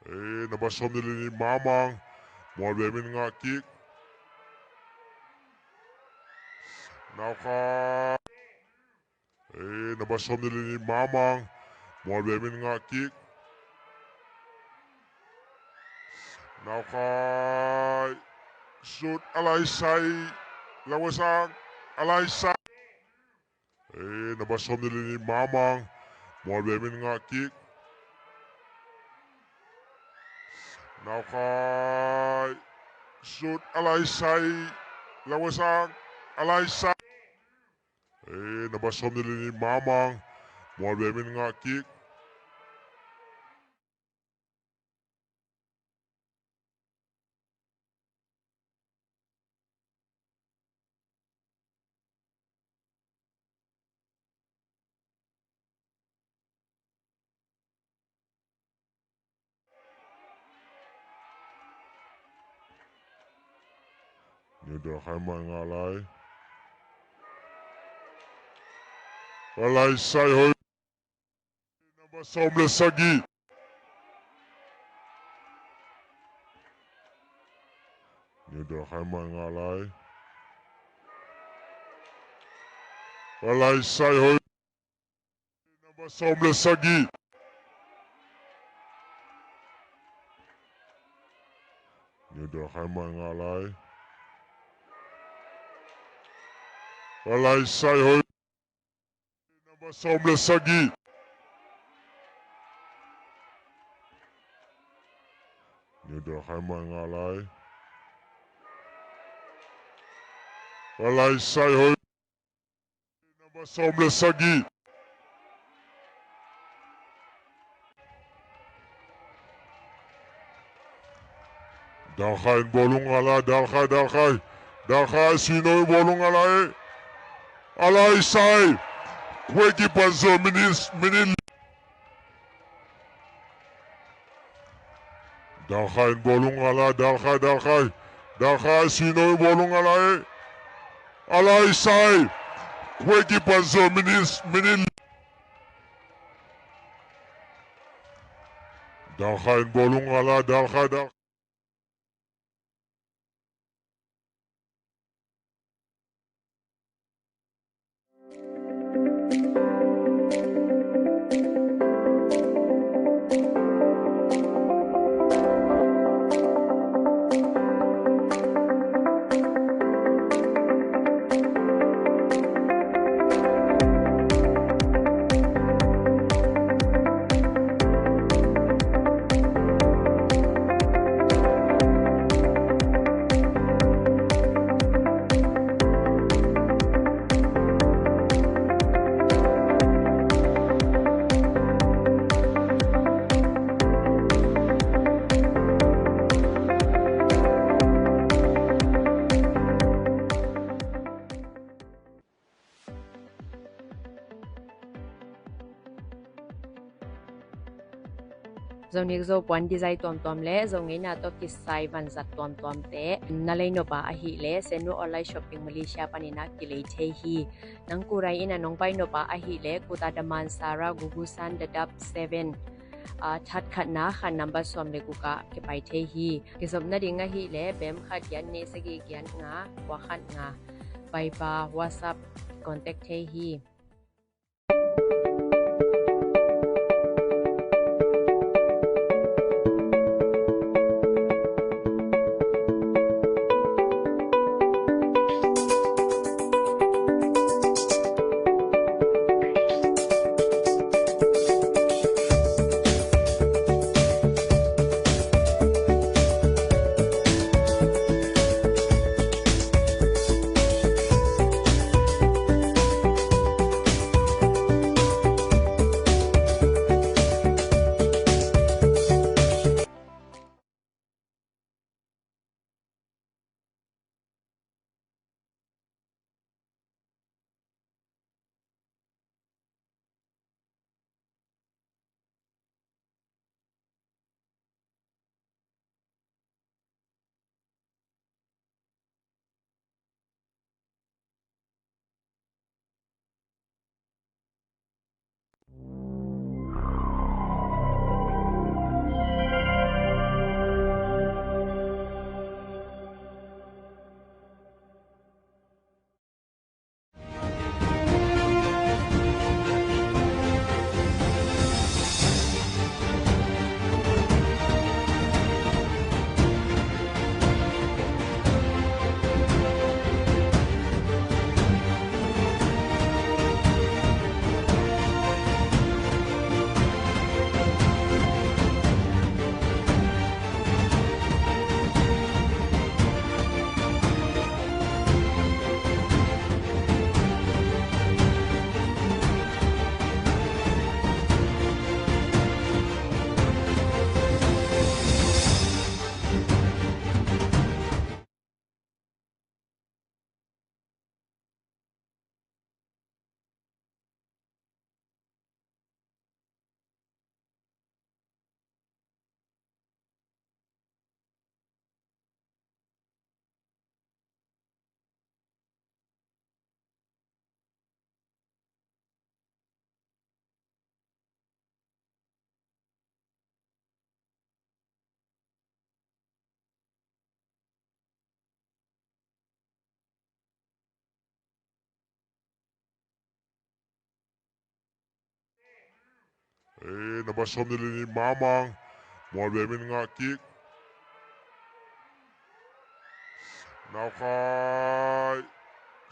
Eh, number sawm nih le nih Mamang. Mual bem in ngah kik. Naukhai. Eh, number sawm nih le nih Mamang. Mual bem in ngah kik. Naukhai. Sut, a laisai. Lau a sang. A laisai. Eh, number sawm nih le nih Mamang. Mual bem in ngah kik. Naukhai. Sut, a laisai. Lau a sang. A laisai. Eh, number sawm nih le nih Mamang. Mual bem in ngah kik. New Delhi mah ngah lai. A laisai hoih. Number sawm le sagih. New Delhi mah ngah lai. A laisai hoih. Number sawm le sagih. New Delhi mah ngah lai. A laisai hoih. Number sawm le sagih. New Delhi mah ngah lai. Alaisai Hoih, namba sawm le sagih. Dalkhai in bawlung a la, Dalkhai, Dalkhai. Dalkhai, Suino in bawlung a la e. Alaisai. Khuai kipan zo minit, minit. Dalkhai in bawlung a la, Dalkhai, Dalkhai. Dalkhai, Suino in bawlung a la e. Alaisai. Khuai kipan zo minit, minit. Dalkhai in bawlung a la, Dalkhai, Dalkhai. Zonik Zo puan design tuamtuam le Zo ngeina tawh kisai vanzat tuamtuamte na lei nop a ahih leh Sennu Online Shopping Malaysia panin a kilei thei hi. Nang Kurai in a nong pai nop a ahih leh Kuta Damansara, Gugusan, Dadap seven, ah, that khatna khan number sawm le guk ah kipai thei hi. Kizop nading ahih leh bem khat giat nih sagih giat nga kua khat nga, Viber, WhatsApp contact thei hi. Eh, namba sawm nih le nih Mamang. Mual bem in ngah kik. Naukhai.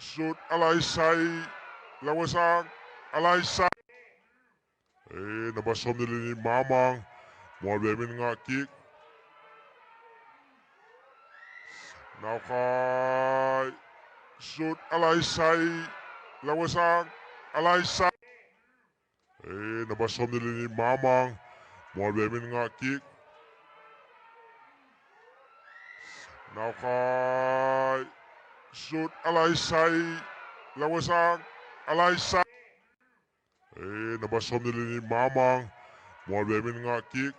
Sut, Alaisai. Lawa sang. Alaisai. Eh, namba sawm nih le nih Mamang. Mual bem in ngah kik. Naukhai. Sut a laisai. Lau a sang. A laisai. Eh, number sawm nih le nih Mamang. Mualbem in ngah kik. Naukhai. Sut a laisai. Lau a sang. A laisai. Eh, number sawm nih le nih Mamang. Mualbem in ngah kik.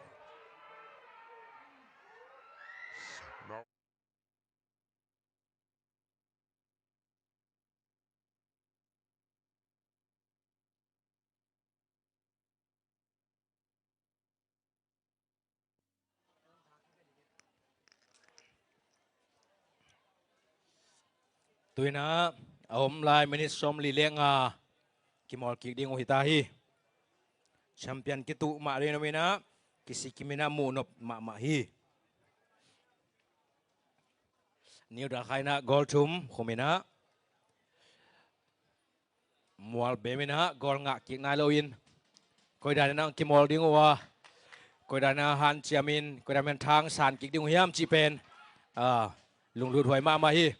Tu-in ah a om lai minit sawmli le nga kimawl kik ding uh hi ta hi. Champion kituh mah ding in ah kisikim in ah muhnop mahmah hi. New Dalkhai in ah goal thum khum in ah Mualbem in ah goal ngah kik nai lo in, koidan in ah kimawl ding uh a, koidan in ah hanciam in, koidan in ah thangsan kik ding uh hiam cih pen, ah, lunglut huai mahmah hi.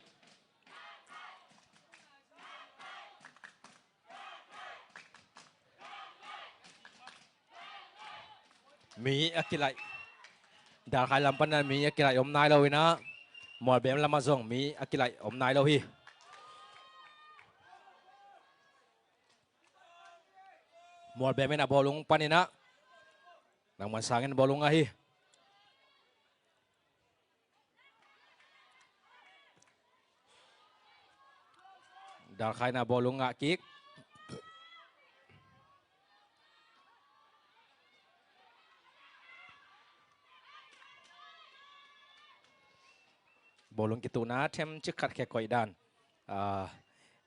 Mi a kilaih, Dalkhai lam pan ah mi a kilaih om nai lo in ah, Mualbem lam ah zong mi a kilaih om nai lo hi. Mualbem in ah bawlung pan in ah, nangman sang in bawlung ngah hi. Dalkhai in ah bawlung ngah kik. Bawlung kituhna themcik khat khia koih dan, ah,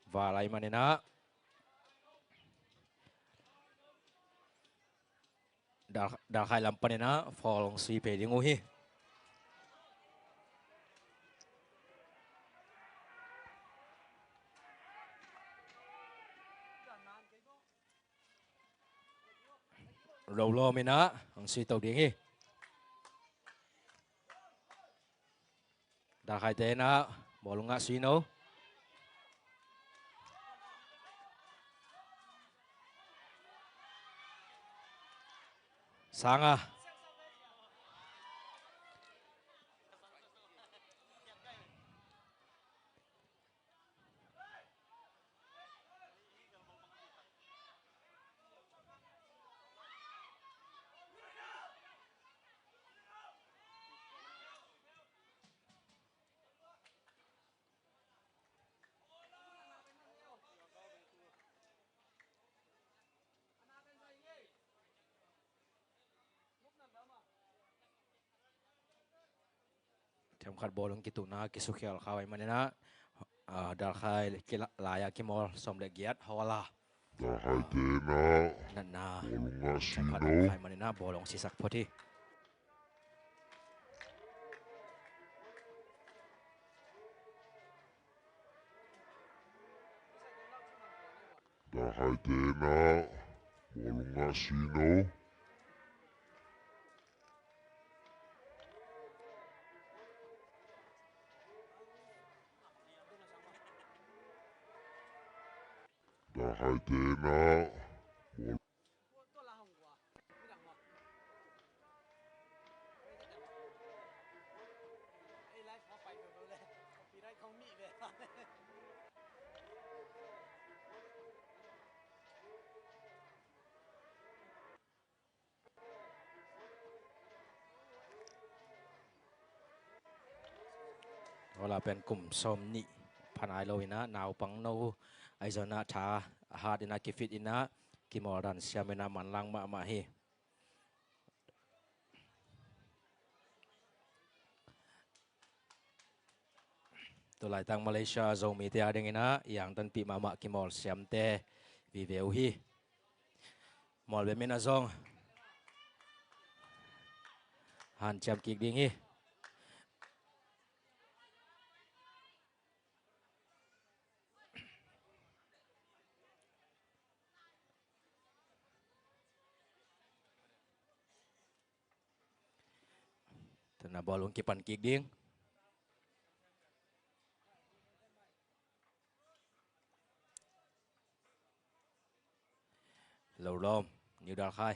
va lai man in ah. Dal, Dalkhai lam pan in ah foul hong sui pei ding uh hi. Lo lawm in ah hong sui to ding hi. Dalkhaite in ah bawlung ngah sui no. Sanga. Themkhat bawlung kituhna kisukhial kha uh ahih manin ah, ah, Dalkhai lai-a kimawl sawm le giat Hawla. Dalkhaite in ah natna bawlung ngah sui no. Themkhat kha uh ahih manin ah bawlung sisak phot hi. Dalkhaite in ah bawlung ngah sui no. Dalkhaite in ah bawl Hawla pen kum sawmnih pha nai lo in ah, naupang no ahi zongin ah tha hat in ah kifit in ah kimawl dan siam in ah manlang mahmah hi. Tulaitak Malaysia Zomite a dingin ah i angtanpih mahmah kimawl siamte vive uh hi. Mualbem in ah zong hanciam kik ding hi. Tuna bawlung kipan kik ding. Lo lawm, New Dalkhai.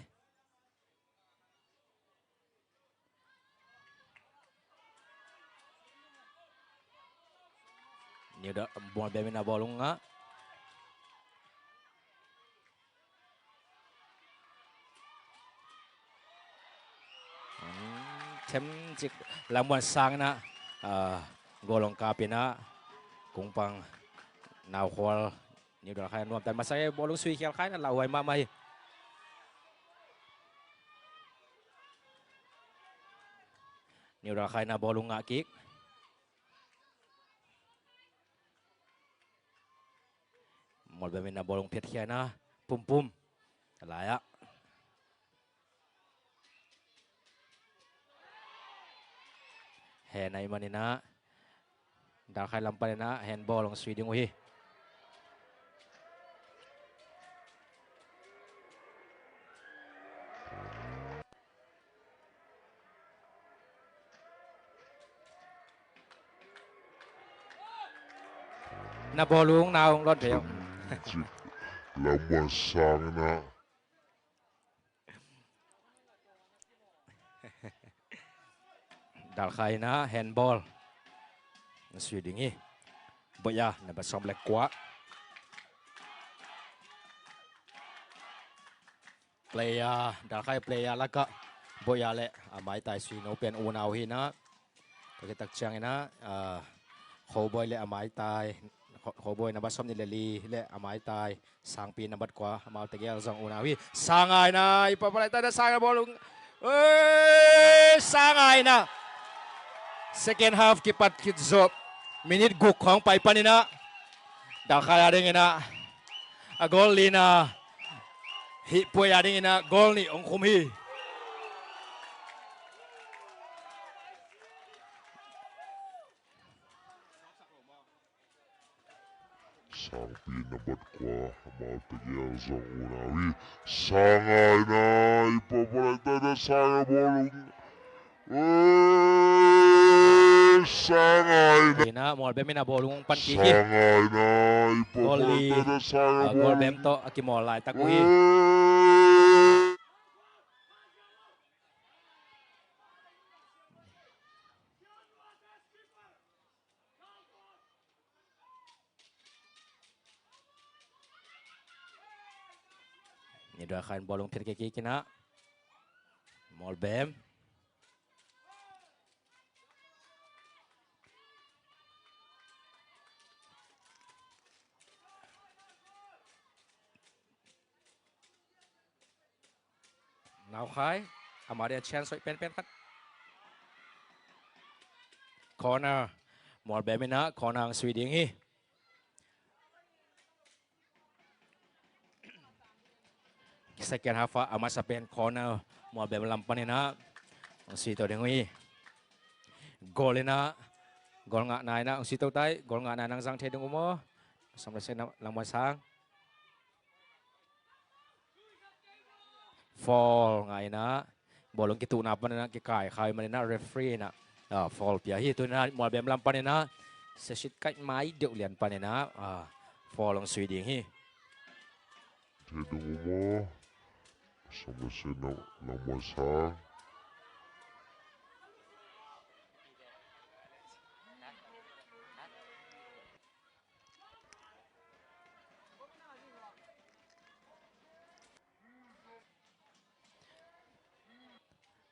New Dal-, Mualbem in a bawlung ngah. Hmm, themcik Lam Muan Sang in a, ah, goal hong kap in a, Kungpang Naukhual New Dalkhai a nuamtan masa hi, bawlung sui khial kha in a lauhuai mahmah hi. New Dalkhai in a bawlung ngah kik. Mualbem in a bawlung phiatkhia in a, Pumpum. A lai ah. Hen ahih manin a, Dalkhai lam panin a handball hong sui ding uh hi. Na bawlung na hong lawn thei uh. Lam Muan Sang in a. Dalkhai in a handball. Na sui ding hi. Boya, number sawm le kua. Player, Dalkhai player lakah Boya le a maitai sui no pen unau hi in a. Tua khit tak ciangin a, ah, Khoboi le a maitai, Kho-, Khoboi number sawm nih le li le a maitai Sangpi number kua, amau tegel zong unau hi. Sangai na, i pawlpawlai ta na Sangai bawlung. Oi, Sangai na. Second half kipat khit zawh. Minute guk khawng pai panin a, Dalkhai a dingin a, a goal li na, Hihpuai a dingin a goal nih hong khum hi. Sangpi number kua, amau tegel zong unau hi. Sangai na, i pawlpawlai ta na Sangai bawlung. Oi, Sangai na. Ina, Mualbem in a bawlung pan kik hi. Sangai na, i pawlpawlai ta na Sangai bawlung. Mualbem tawh a kimawl laitak uh hi. Oi. New Dalkhai in bawlung phiat kik in a. Mualbem. Naukhai, amah dia chance hoih penpen khat. Corner, Mualbem in a corner hong sui ding hi. Second half ah a masa pen corner, Mualbem lam panin a hong sui to ding uh hi. Goal in a, goal ngahna in a hong sui to tai, goal ngahna in a hong zang thei ding uh maw? Sawm le sagih, Lam Muan Sang. Foul ngah in a, bawlung kituhna panin a kikai kha ahih manin a referee in a, ah, foul pia hi. Tu in a Mualbem lam panin a, session kaih mai deuh lian panin a, ah, foul hong sui ding hi. Thei ding uh maw? Sawm le sagih, Lam Muan Sang.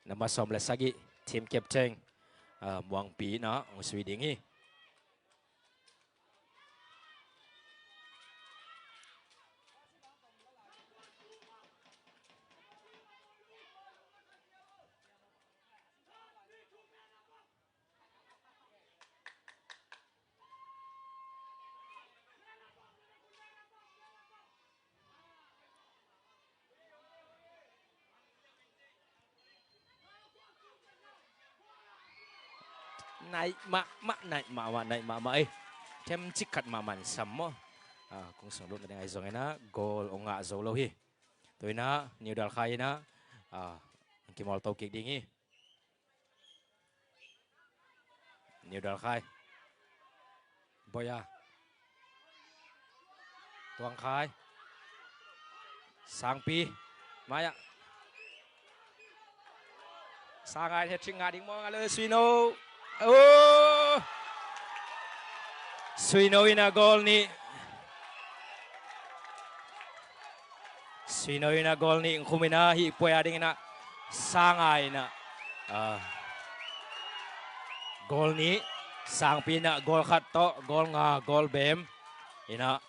Number sawm le sagih, team captain, ah, Muangpi in a hong sui ding hi. Naih mahmah, naih mahmah, naih mahmah ei. Themcik khat mahmah in sam maw. Ah, kung sung lut nading ahi zongin a goal hong ngah zo lo hi. Tu in a New Dalkhai in a, ah, kimawl to kik ding hi. New Dalkhai. Boya. Tuangkhai. Sangpi. Mai ah. Sangai hat-trick ngah ding maw, ngah lo Suino. Oh! Suino in a goal nih. Suino in a goal nih khum in a, hih puai a ding in a Sangai in a, ah, goal nih. Sangpi in a goal khat tawh goal nga, goal bem in a,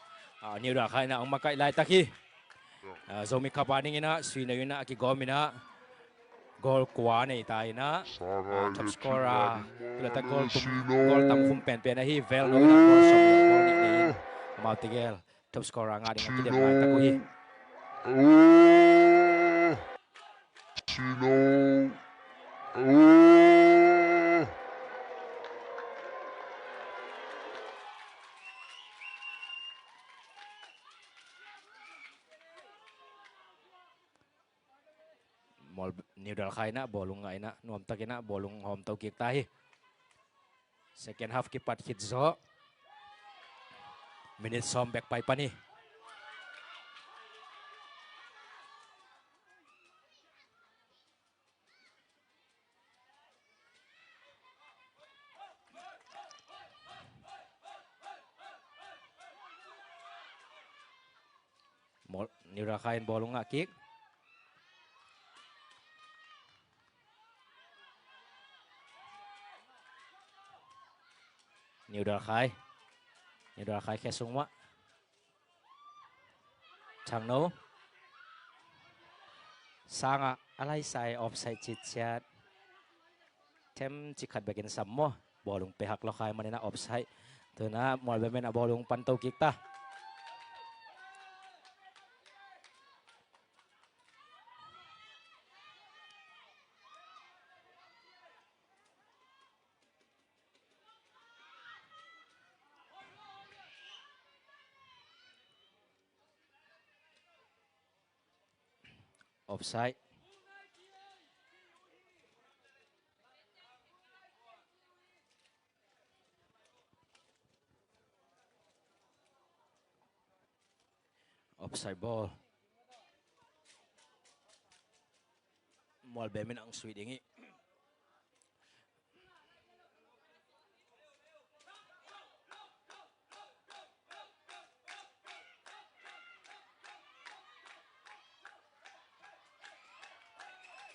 ah, New Dalkhai in a hong makaih laitak hi. Ah, Zomi Cup a ding in a Suino in a kigawm in a goal kua nei ta in a, ah, top scorer, pilata goal tum, goal tam khum penpen ahi Velno in a goal sawm le goal nih nei in, amau tegel top scorer ngah ding a kidem laitak uh hi. Mawl, New Dalkhai in a bawlung ngah in a, nuamtak in a bawlung hawm to kik ta hi. Second half kipat khit zawh. Minute sawm bek pai pan hi. Mawl, New Dalkhai in bawlung ngah kik. New Dalkhai. New Dalkhai khesung mah. Thangno. Sangah a laisai offside citciat. Them cikhat bekin sam maw. Bawlung pehak lawkhai manin a offside. Tu in a Mualbem in a bawlung pan to kik ta. Offside. Offside ball. Mualbem in ang sui ding hi.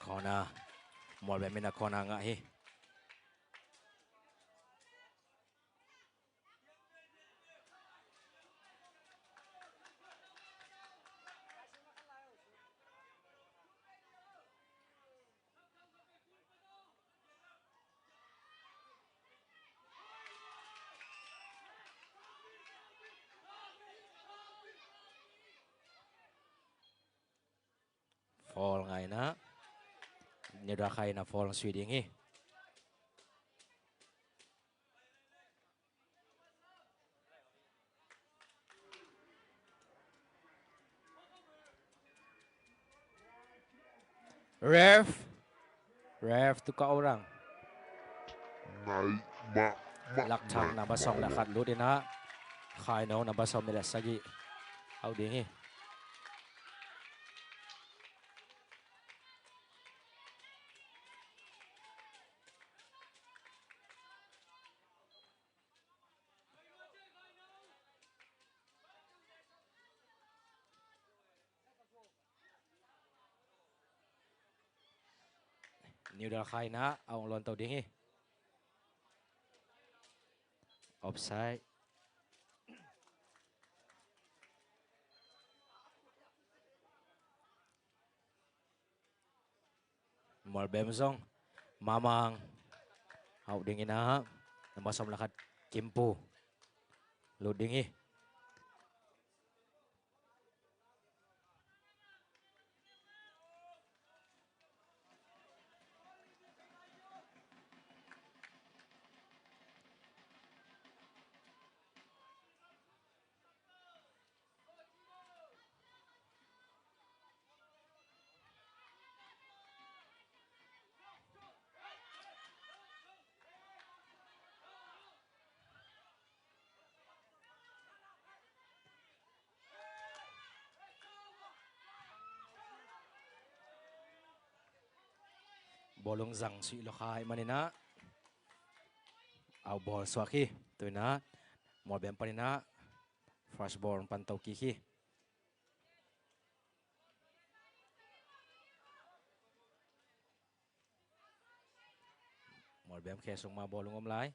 Corner. Mualbem in a corner ngah hi. Foul ngah in a, New Dalkhai in a foul sui ding hi. Ref. Ref, tu ka orang. Nai, ma, ma, Lakthang nai, namba sawm le khat lut in a, Khaino namba sawm le sagih out ding hi. New Dalkhai in a, a hong lawn to ding hi. Offside. Mualbem zong Mamang out ding in a, namba sawm le khat Kimpu lut ding hi. Bawlung zang suih lo kha ahih maninah out ball suak hi. Tuinah Mualbem paninah first ball pan to kik hi. Mualbem khe sung mah Bawlung om lai.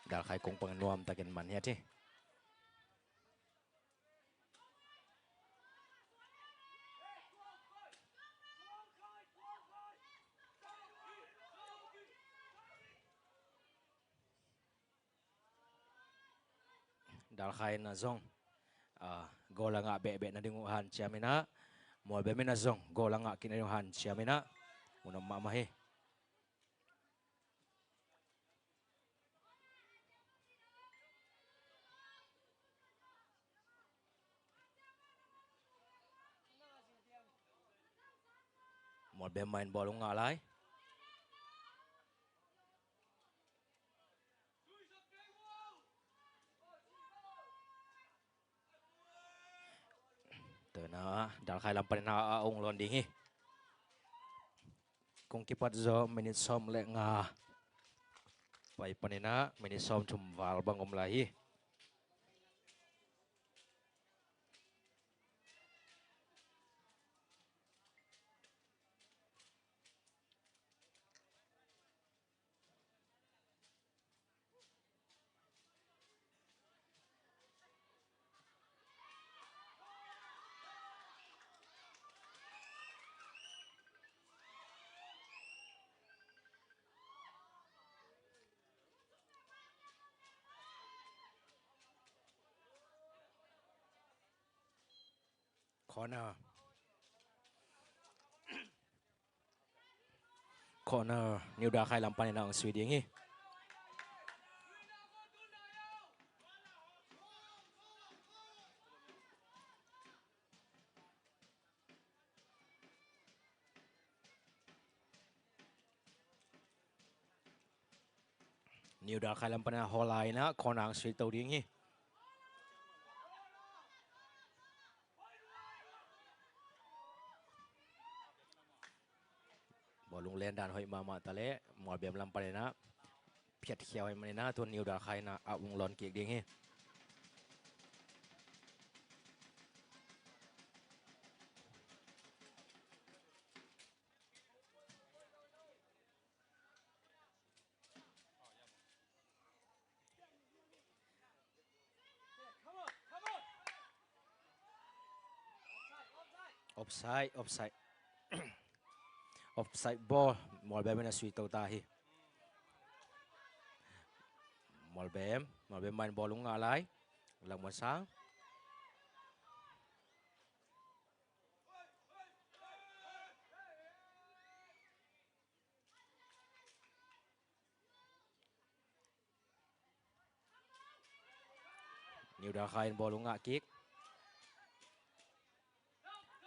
Dalkhai kong pang nuam takin man hiat hi. Dalkhai na zong goal a ngah behbeh nading uh hanciam inah, Mualbem inah zong goal a ngah kik nading uh hanciam inah, mun om mahmah hi. Mualbem mah in bawlung ngah lai. Tuinah Dalkhai lam paninah a ung lawn ding hi. Kong kipat zaw minit sawm le nga pai paninah minit sawm thum val bang om lai hi. Corner. Corner, New Dalkhai lam paninah ong sui ding hi. New Dalkhai lam paninah hawl lai inah corner ong sui to ding hi. Bawlung len dan hoih mahmah taleh Mualbem lam paninah phiatkhia hoih maninah tun New Dalkhai inah a ung lawn kik ding hi. Offside, offside. Offside ball. Mualbem in a sui to ta hi. Mualbem, Mualbem mah in bawlung ngah lai. Langmuan sang. New Dalkhai in bawlung ngah kik.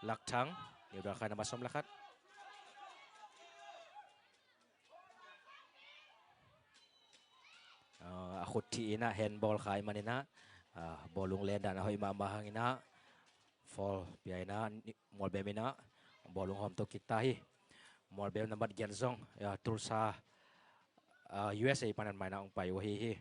Lakthang, New Dalkhai number sawm le khat. Ah, a khut thih inah handball khai maninah, ah, bawlung len dan a hoih mahmah hanginah foul pia inah Mualbem inah bawlung hawm to kik ta hi. Mualbem nambat giat zong, ya, Tulsa, ah, U S A panin mainah hong pai uh ahi hi.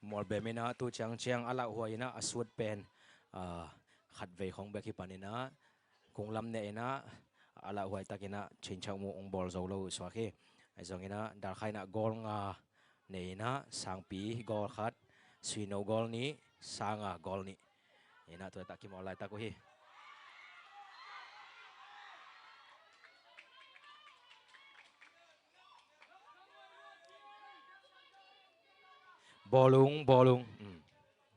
Mualbem inah tu ciangciang a lauhuai inah a sut pen, ah, khatvei khong bek hi paninah kung lam neh inah a lauhuai takinah chinchak mu ung bawl zo lo uh suak hi. Ahi zonginah Dalkhai inah goal nga nei inah Sangpi goal khat, Suino goal nih, Sanga goal nih. Inah tu takah kimawl laitak uh hi. Bawlung, bawlung. Hmm.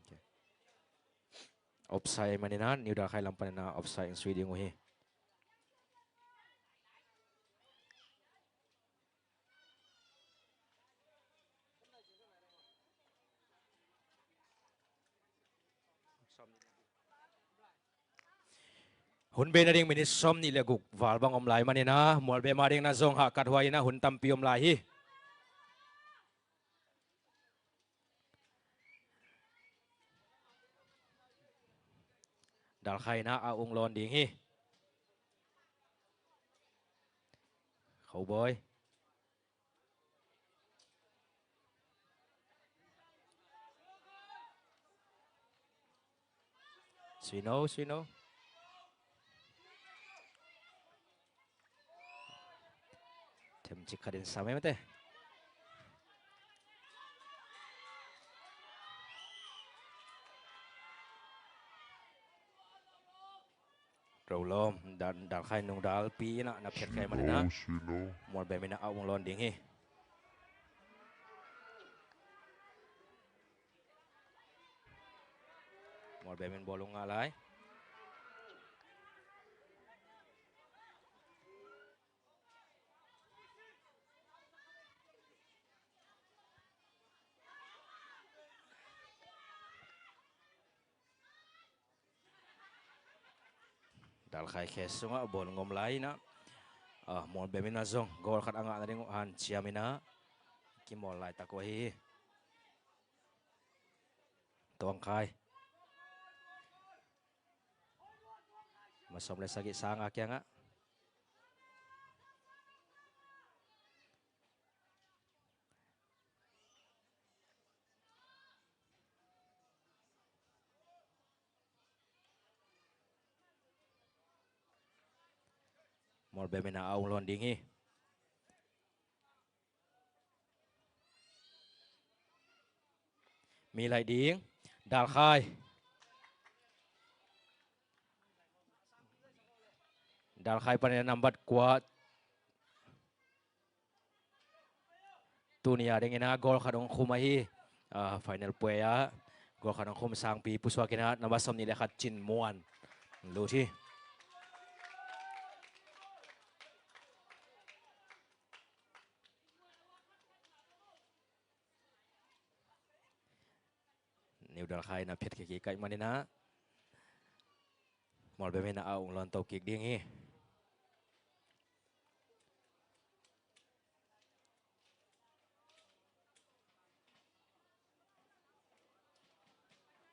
Okay. Offside maninah New Dalkhai lam paninah offside in sui ding uh hi. Hun bei nading minit sawm nih le guk val bang om lai manin ah, Mualbem a dingin ah zong hahkat huai in ah hun tampi om lai hi. Dalkhai in ah a ung lawn ding hi. Khoboi. Suino, Suino. Themcik khat in sam e mate. Rolawm, Dal, Dalkhai nungdalpi in ah na phiat khia manin ah, Mualbem in ah a ung lawn ding hi. Mualbem in bawl ung ngah lai. Dalkhai khe sungah bawl ngom lai in ah, ah, Mualbem in ah zong goal khat a ngah nading uh hanciam in ah kimawl laitak uh ahi hi. Tuangkhai. Masawm le sagih Sanga kiangah. Mualbem in ah a ung lawn ding hi. Mi laih ding. Dalkhai. Dalkhai panin ah nambat kua. Tuni a dingin ah goal khat hong khum ahi. Ah, final puai ah goal khat hong khum sangpi pusuak in ah nambat sawm nih le khat Cin Muan lut hi. New Dalkhai in ah phiat khia kik ahih manin ah, Mualbem in ah a ung lawn to kik ding hi.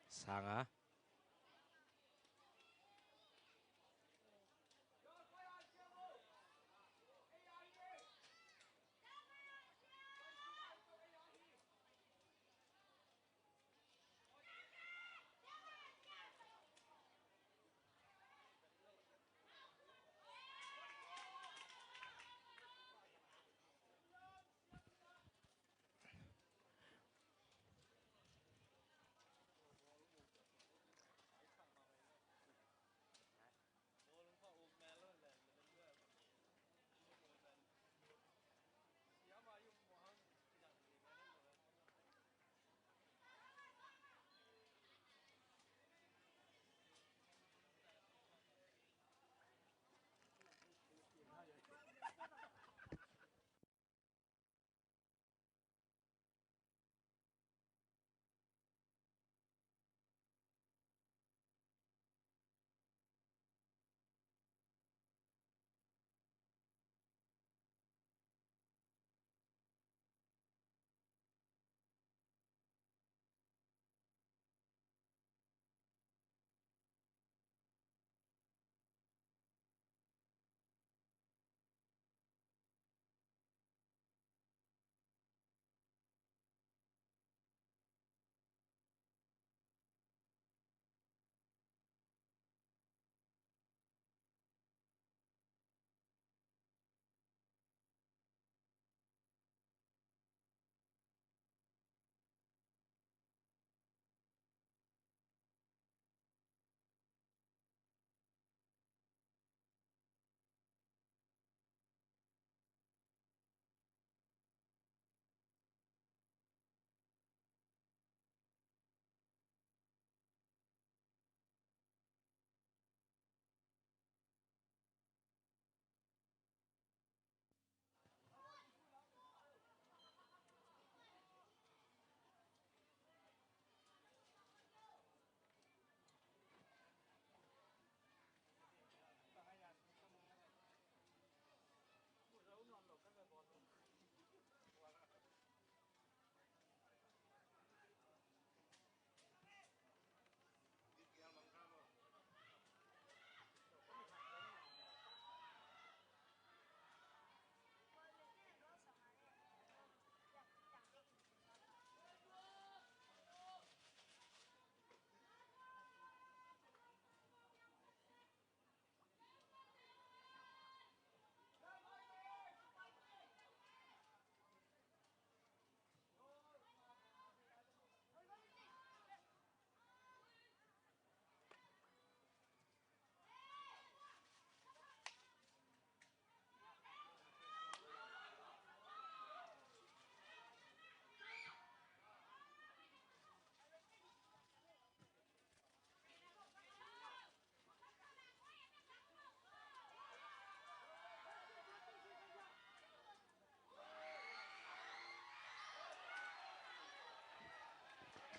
Sanga.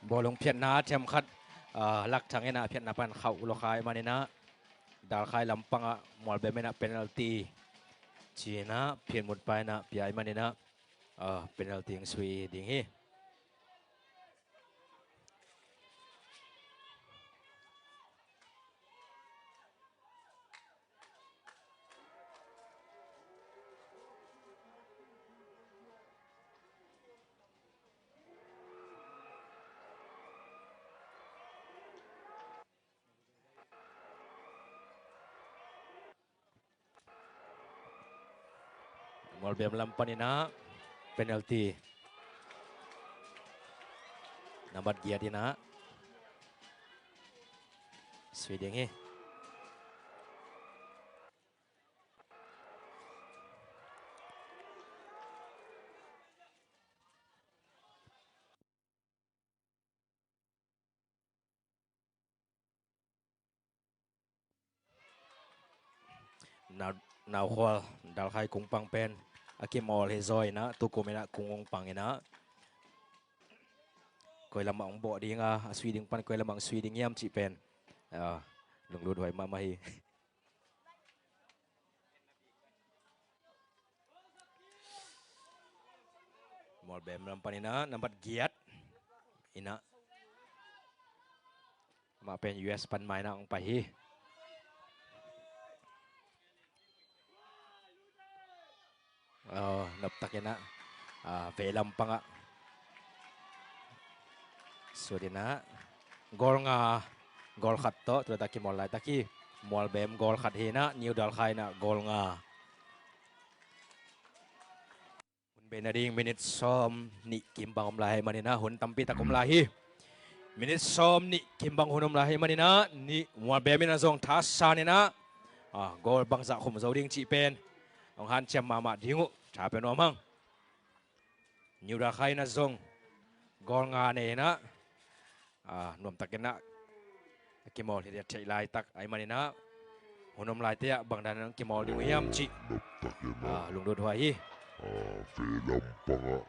Bawlung phiatna thiam khat, ah, lakthang inah phiatna pan khauh lawkhai maninah Dalkhai lampangah Mualbem inah penalty cinah phiatmut pa inah piai maninah, ah, penalty hong sui ding hi. Mualbem lam paninah penalty. Nambat giat inah sui ding hi. Nau, Naukhual Dalkhai kungpang pen a kimawl hi zaw inah tukum inah kung hong pang inah koi lamah hong bawh ding a, a sui ding pan koi lamah hong sui ding hiam cih pen, ah, lunglut huai mahmah hi. Mualbem lam paninah nambat giat inah amah pen U S pan mainah hong pai hi. Oh, noptak inah, ah, vei lampangah sut inah gol nga gol khat tawh tuata kimawl laitak hi. Mualbem gol khat hi inah New Dalkhai inah gol nga. Hun bei nading minit sawm nih kim bang om lai hi maninah hun tampi tak om lai hi. Minit sawm nih kim bang hun om lai hi maninah nih Mualbem inah zong thasan inah, ah, gol bangzah khum zo ding cih pen hong hanciam mahmah ding uh tha pen nuam hang. New Dalkhai inah zong gol nga nei inah, ah, nuamtak inah a kimawl hi dia theih laitak ahih maninah hun om laite ah bangdan kimawl ding uh hiam cih, ah, lunglut huai hi. Ah, vei lampangah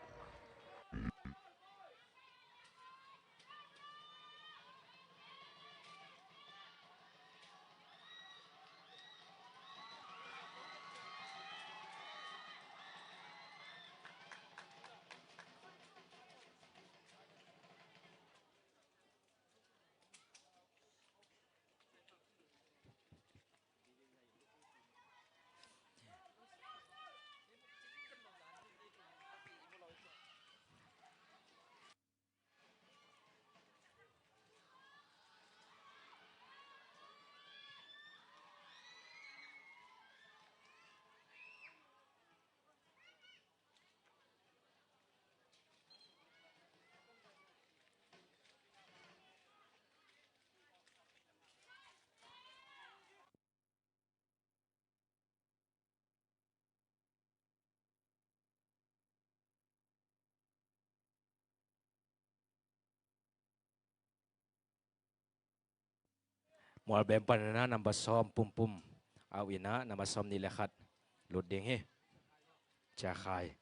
Mualbem pan inah namba sawm pumpum au inah namba sawm nih le khat lut ding hi. Ciakhai.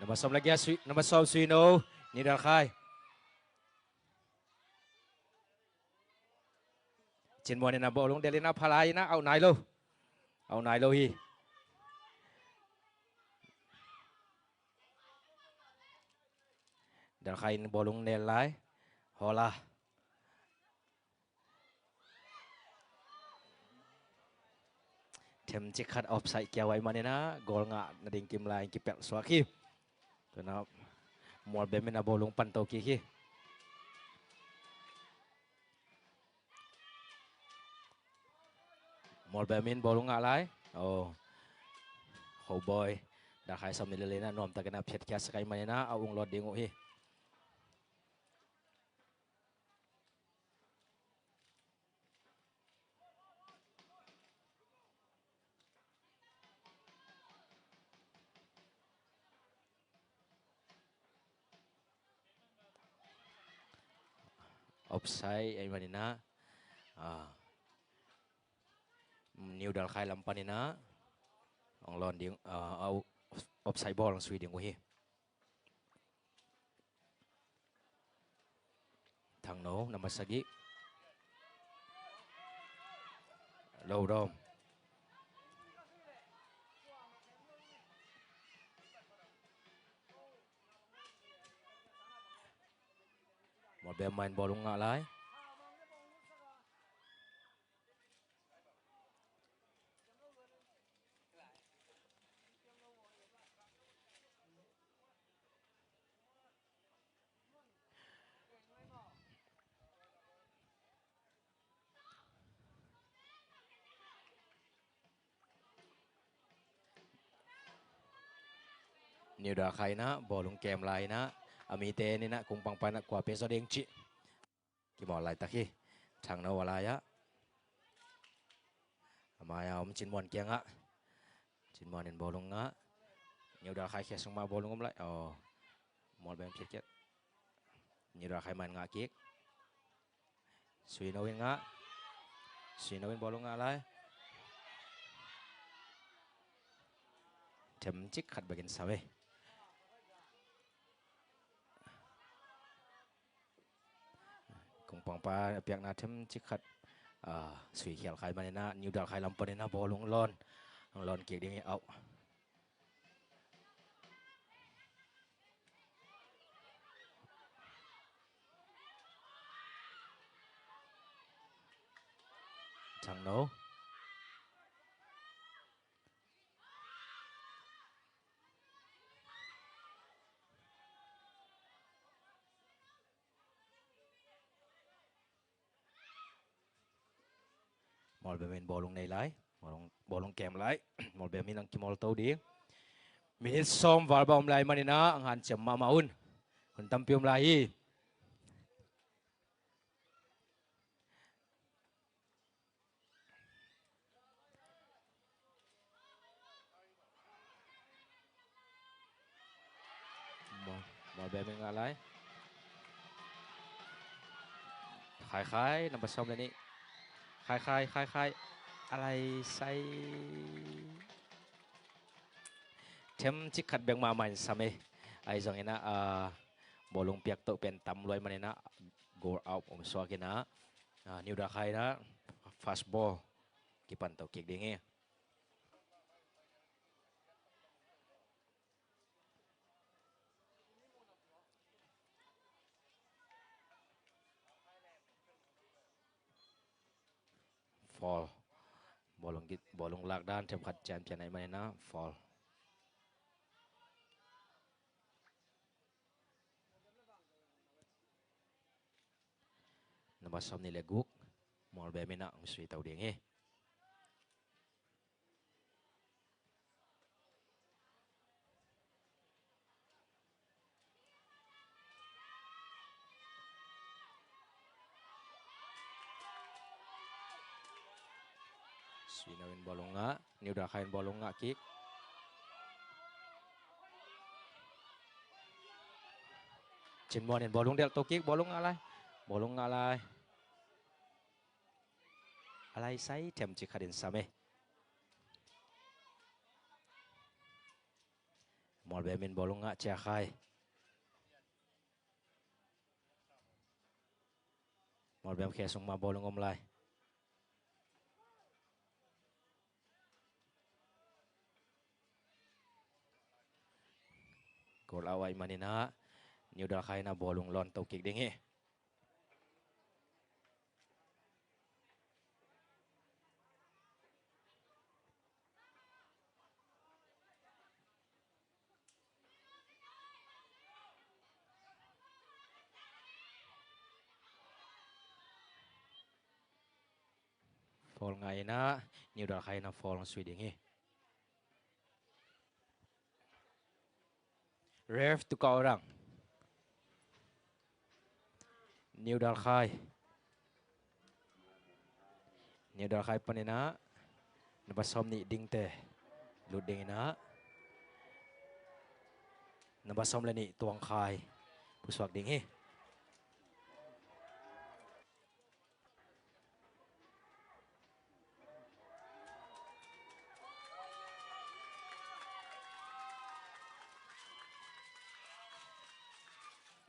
Namba sawm lagi a sui, namba sawm sui no, New Dalkhai. Cin Muan in a bawlung delh in a pha lai in a, auh nai lo. Auh nai lo hi. Dalkhai in bawlung nel lai. Hawla. Themcik khat offside kia huai man in a, goal ngah nading kim lai in kipelh suak hi. Tuna Mualbem in a bawlung pan to kik hi. Mawlbem in bawlung ngah lai. Oh. Khoboi. Dalkhai sawm nih le li in ah nuamtakin ah phiatkhia sak ahih manin ah a ung lawt ding uh hi. Offside ahih manin ah, ah, New Dalkhai lam panin ah hong lawn ding, ah, offside ball hong sui ding uh hi. Thangno, number sagih. Lo dawm. Mawlbem mah in bawlung ngah lai. New Dalkhai in ah bawlung kem lai in ah, a mite in ah kungpangpa in ah kua pe zaw ding cih kimawl laitak hi. Thangno a lai ah. A mai-a om Cin Muan kiangah. Cin Muan in bawlung ngah. New Dalkhai khia sung mah bawlung om lai. Oh. Mawlbem phiatkhia. New Dalkhai mah in ngah kik. Suino in ngah. Suino in bawlung ngah lai. Themcik khat bekin sa ve. Kungpangpa a piakna themcik khat, ah, sui khial kha ahih manin ah New Dalkhai lam panin ah bawlung lawn, lawn kik ding hi. Au. Thangno. Mawlbem in bawlung nei lai. Bawlung, bawlung kem lai. Mawlbem in hong kimawl to ding. Minute sawm val bang om lai manin ah hong hanciam mahmah un. Hun tampi om lai hi. Mawl, Mawlbem in ngah lai. Khai Khai, number sawm le nih. Khai Khai, Khai Khai. A lai sai. Themcik khat bek mahmah in sam e. Ahi zongin ah, ah, bawlung piak toh pen tam lua ahih manin ah goal out om suak in ah, ah, New Dalkhai in ah fast ball kipan to kik ding hi. Foul. Bawlung git, bawlung lak dan themkhat cian pian ahih manin ah foul. Number sawm nih le guk. Mawlbem in ah hong sui to ding hi. Suino in bawlung ngah, New Dalkhai in bawlung ngah kik. Cin Muan in bawlung delh to kik, bawlung ngah lai. Bawlung ngah lai. A lai sai themcik khat in sam e. Mawlbem in bawlung ngah ciah khai. Mawlbem khia sung mah bawlung om lai. Goal out ahih manin ah New Dalkhai in ah bawlung lawn to kik ding hi. Foul ngah in ah, New Dalkhai in ah foul sui ding hi. Ref, tu kau orang. New Dalkhai. New Dalkhai panin ah, number sawm nih Dingte lut ding in ah, number sawm le nih Tuang Khai pusuak ding hi.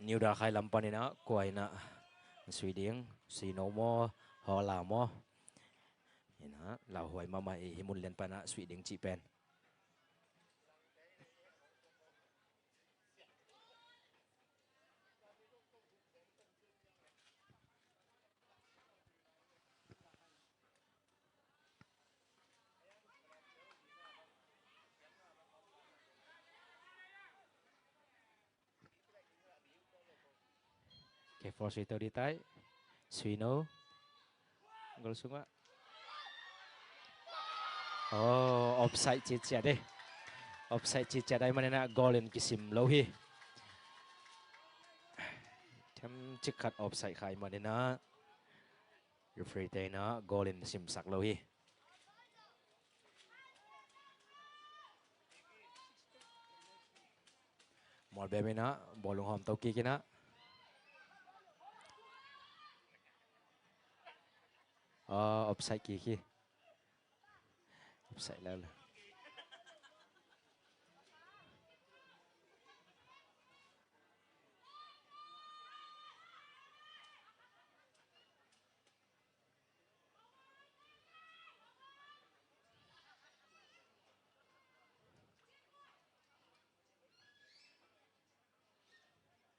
New Dalkhai lam panin ah, kua in ah sui ding, Sino maw, Hola maw? In ah, lauhuai mahmah hi, hih mun lian pan ah sui ding cih pen. K four sui to ding tai. Sui no. Gol sungah. Oh, offside ciciat eh. Offside ciciat ahih manin ah gol in kisim lo hi. Them cik khat offside kha ahih manin ah referee te in ah gol in simsak lo hi. Mawlbem in ah bawlung hawm to kik in ah. Ah, offside kik hi. Offside lo lo.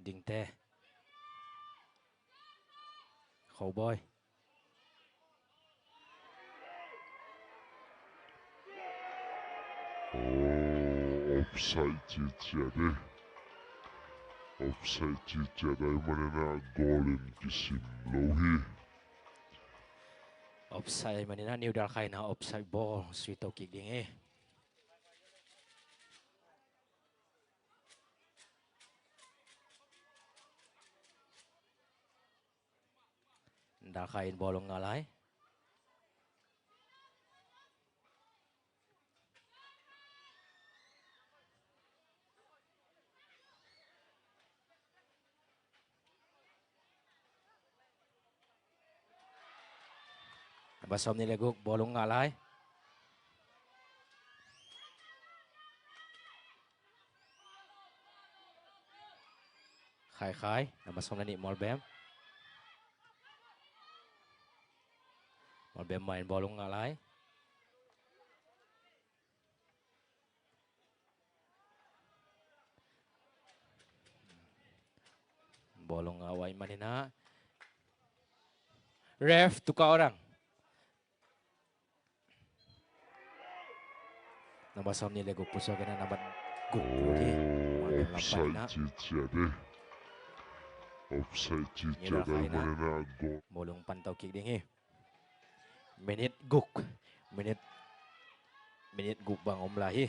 Dingte. Khobawi. Oh, offside ciciat eh. Offside ciciat ahih manin ah gol in kisim lo hi. Offside ahih manin ah New Dalkhai in ah offside ball sui to kik ding hi. Dalkhai in bawlung ngah lai. Number sawm nih le guk bawlung ngah lai. Khai Khai, number sawm le nih Mawlbem. Mawlbem mai in bawlung ngah lai. Bawlung ngah uh ahih manin ah. Ref, tukar orang. Number sawm nih le guk pusuak in ah number guk lut hi. Mawlbem lam panin ah. Offside ciciat eh. Offside ciciat ahih manin ah gol. Bawlung pan to kik ding hi. Minute guk. Minute, minute guk bang om lai hi.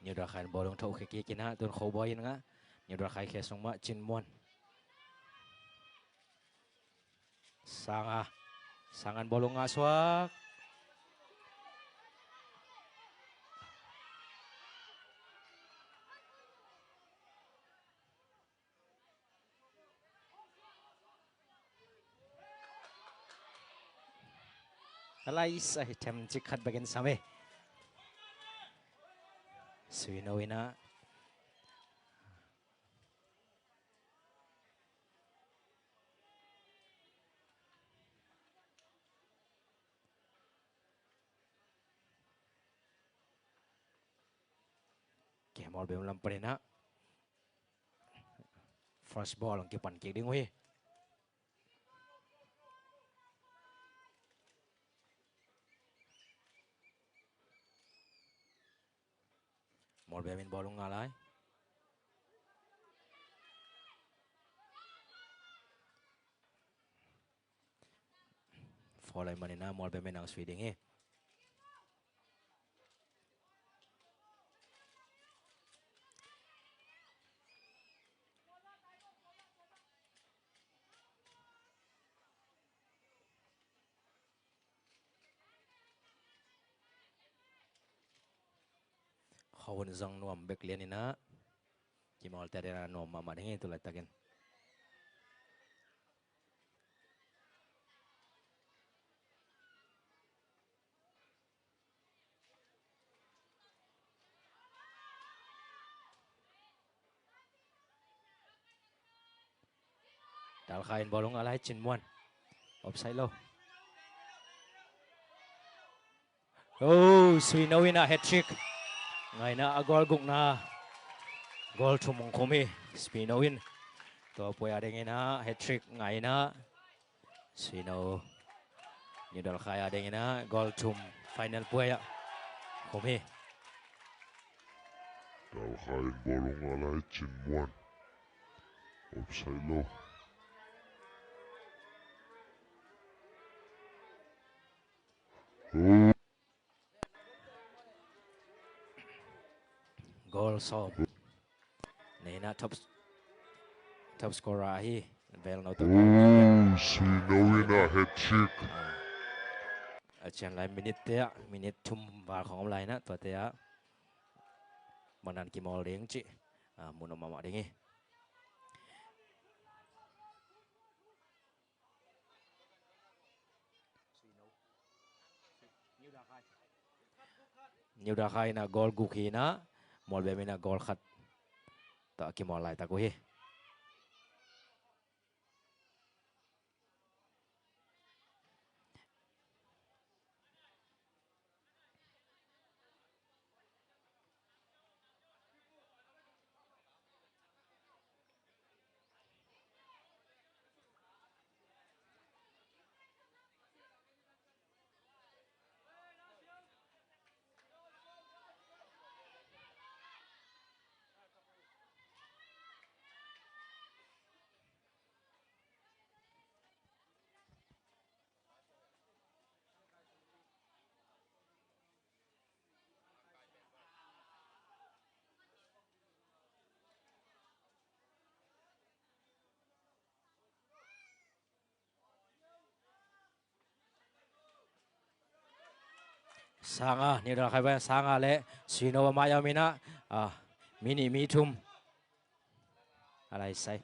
New Dalkhai in bawlung tho khe kik in ah, tun Khobawi in ngah. New Dalkhai khe sung mah Cin Muan. Sanga. Sanga in bawlung ngah suak. A lai sa hi, them cik khat bekin sam hi. Sui no in ah. Mawlbem lam panin ah first ball hong kipan kik ding uh hi. Mawlbem in ball hong ngah lai. Foul ahih manin ah Mawlbem in hong sui ding hi. Khuahun zong nuam bek lian in ah, kimawlte adingin ah nuam mahmah ding hi tu laitakin. Dalkhai in ball hong ngah lai, Cin Muan. Offside lo. Oh, Suino in ah hat-trick. Ngah in ah a goal gukna, goal thum hong khum hi Suino in. Tua puai adingin ah hat-trick ngah in ah Suino, New Dalkhai adingin ah goal thum final puai ah khum hi. Dalkhai in ball hong ngah lai, Cin Muan. Offside lo. Oh. Goal sawm nei in ah top, top scorer ahi Velno tawh. Oh, Suino in ah hat-trick. A cian lai minute te ah, minute thum val khawng om lai in ah, tuate ah bangdan kimawl ding cih, ah, mu nuam mahmah ding hi. New Dalkhai in ah goal guk hi in ah, Mawlbem in ah goal khat tawh a kimawl laitak uh hi. Sanga, New Dalkhai pen Sanga le Suino a mai a om in ah, ah, mi nih mi thum a laisai.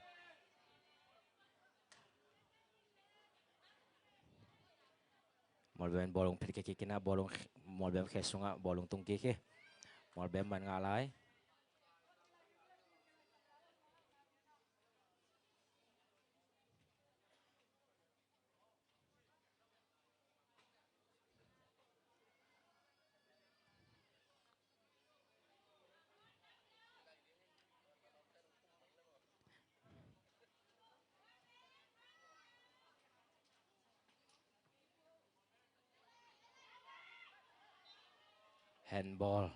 Mawlbem in bawlung phit kik in ah, bawlung, Mawlbem khe sungah bawlung tung kik hi. Mawlbem man ngah lai. Handball.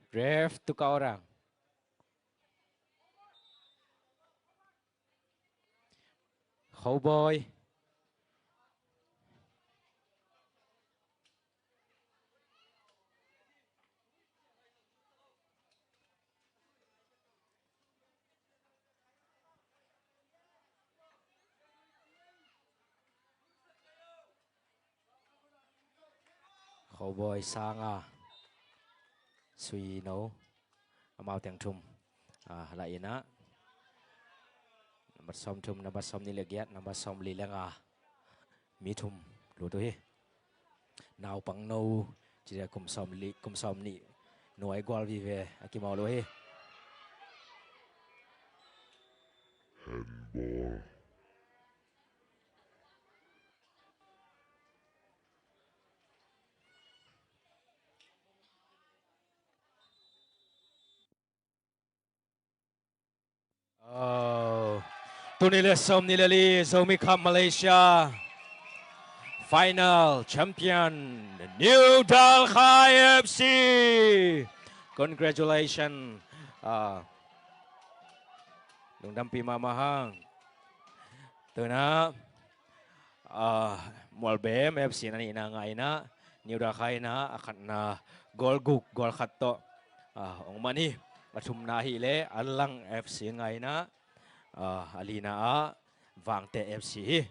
Ref, tukar orang. Khawbawi. Khawbawi, Sanga, Suino, amau teng thum, ah, lah in ah, nambat sawm thum, nambat sawm nih le giat, nambat sawm li le nga, mi thum lut uh hi. Naupang no, ci-a kum sawm li, kum sawm nih nuai gual vive a kimawl uh hi. Handball. Nih le sawm nih le li, Zomi Cup Malaysia Final Champion, New Dalkhai F C. Congratulations. Ah, lungdampih mahmah hang. Tuna, ah, Mualbem F C in a nihna ngah in a, New Dalkhai in a khatna goal guk, goal khat tawh, ah, ong man hi. A thumna hi le Anlang F C ngah in a, ah, a lina ah Vangte F C hi.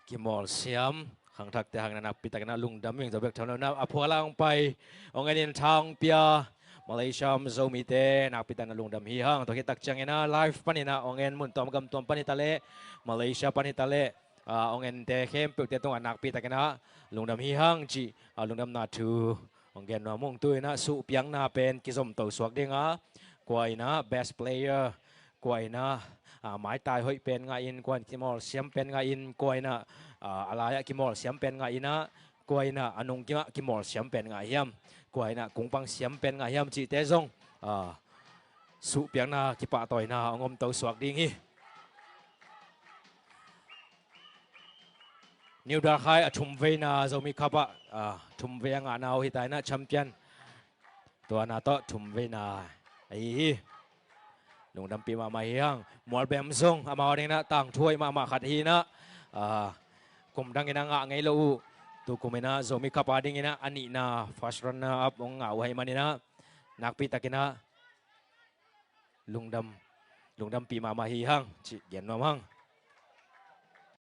Kimawlsiam khangthakte hang in a nakpi takin a lungdam ing. Zo bek tham lo in a, a phual ah ong pai, ong en in tha ong pia Malaysia om Zomite nakpi takin a lungdam hi hang. Tua khit tak ciangin a live panin a ong en, mun tuam gam tuam pan hi ta leh, Malaysia pan hi ta leh, ah, ong ente khempeuhte tungah nakpi takin a lungdam hi hang cih, ah, lungdamna thu ong gen nuam ung. Tu in a suhpiakna pen kizomto suak ding a, kua in a best player, kua in a, ah, maitai hoih pen ngah in, kua in kimawlsiam pen ngah in, kua in a, ah, a lai-ah kimawlsiam pen ngah in a, kua in a a nung kimah kimawlsiam pen ngah hiam, kua in a kungpang siam pen ngah hiam cihte zong, ah, suhpiakna kipahtawina ong omto suak ding hi. New Dalkhai a thumveina Zomi Cup ah, ah, thumvei a ngahna uh hi ta in a, champion tuana tawh thumveina ahi hi. Lungdampih mahmah hi hang. Mualbem zong amau ading in a tangthu hoih mahmah khat hi in a, ah, kum dang in a ngah ngei lo uh, tu kum in a Zomi Cup ading in a a nihna first runner up ong ngah uh ahih man in a nakpi takin a lungdam, lungdampih mahmah hi hang cih gen nuam hang.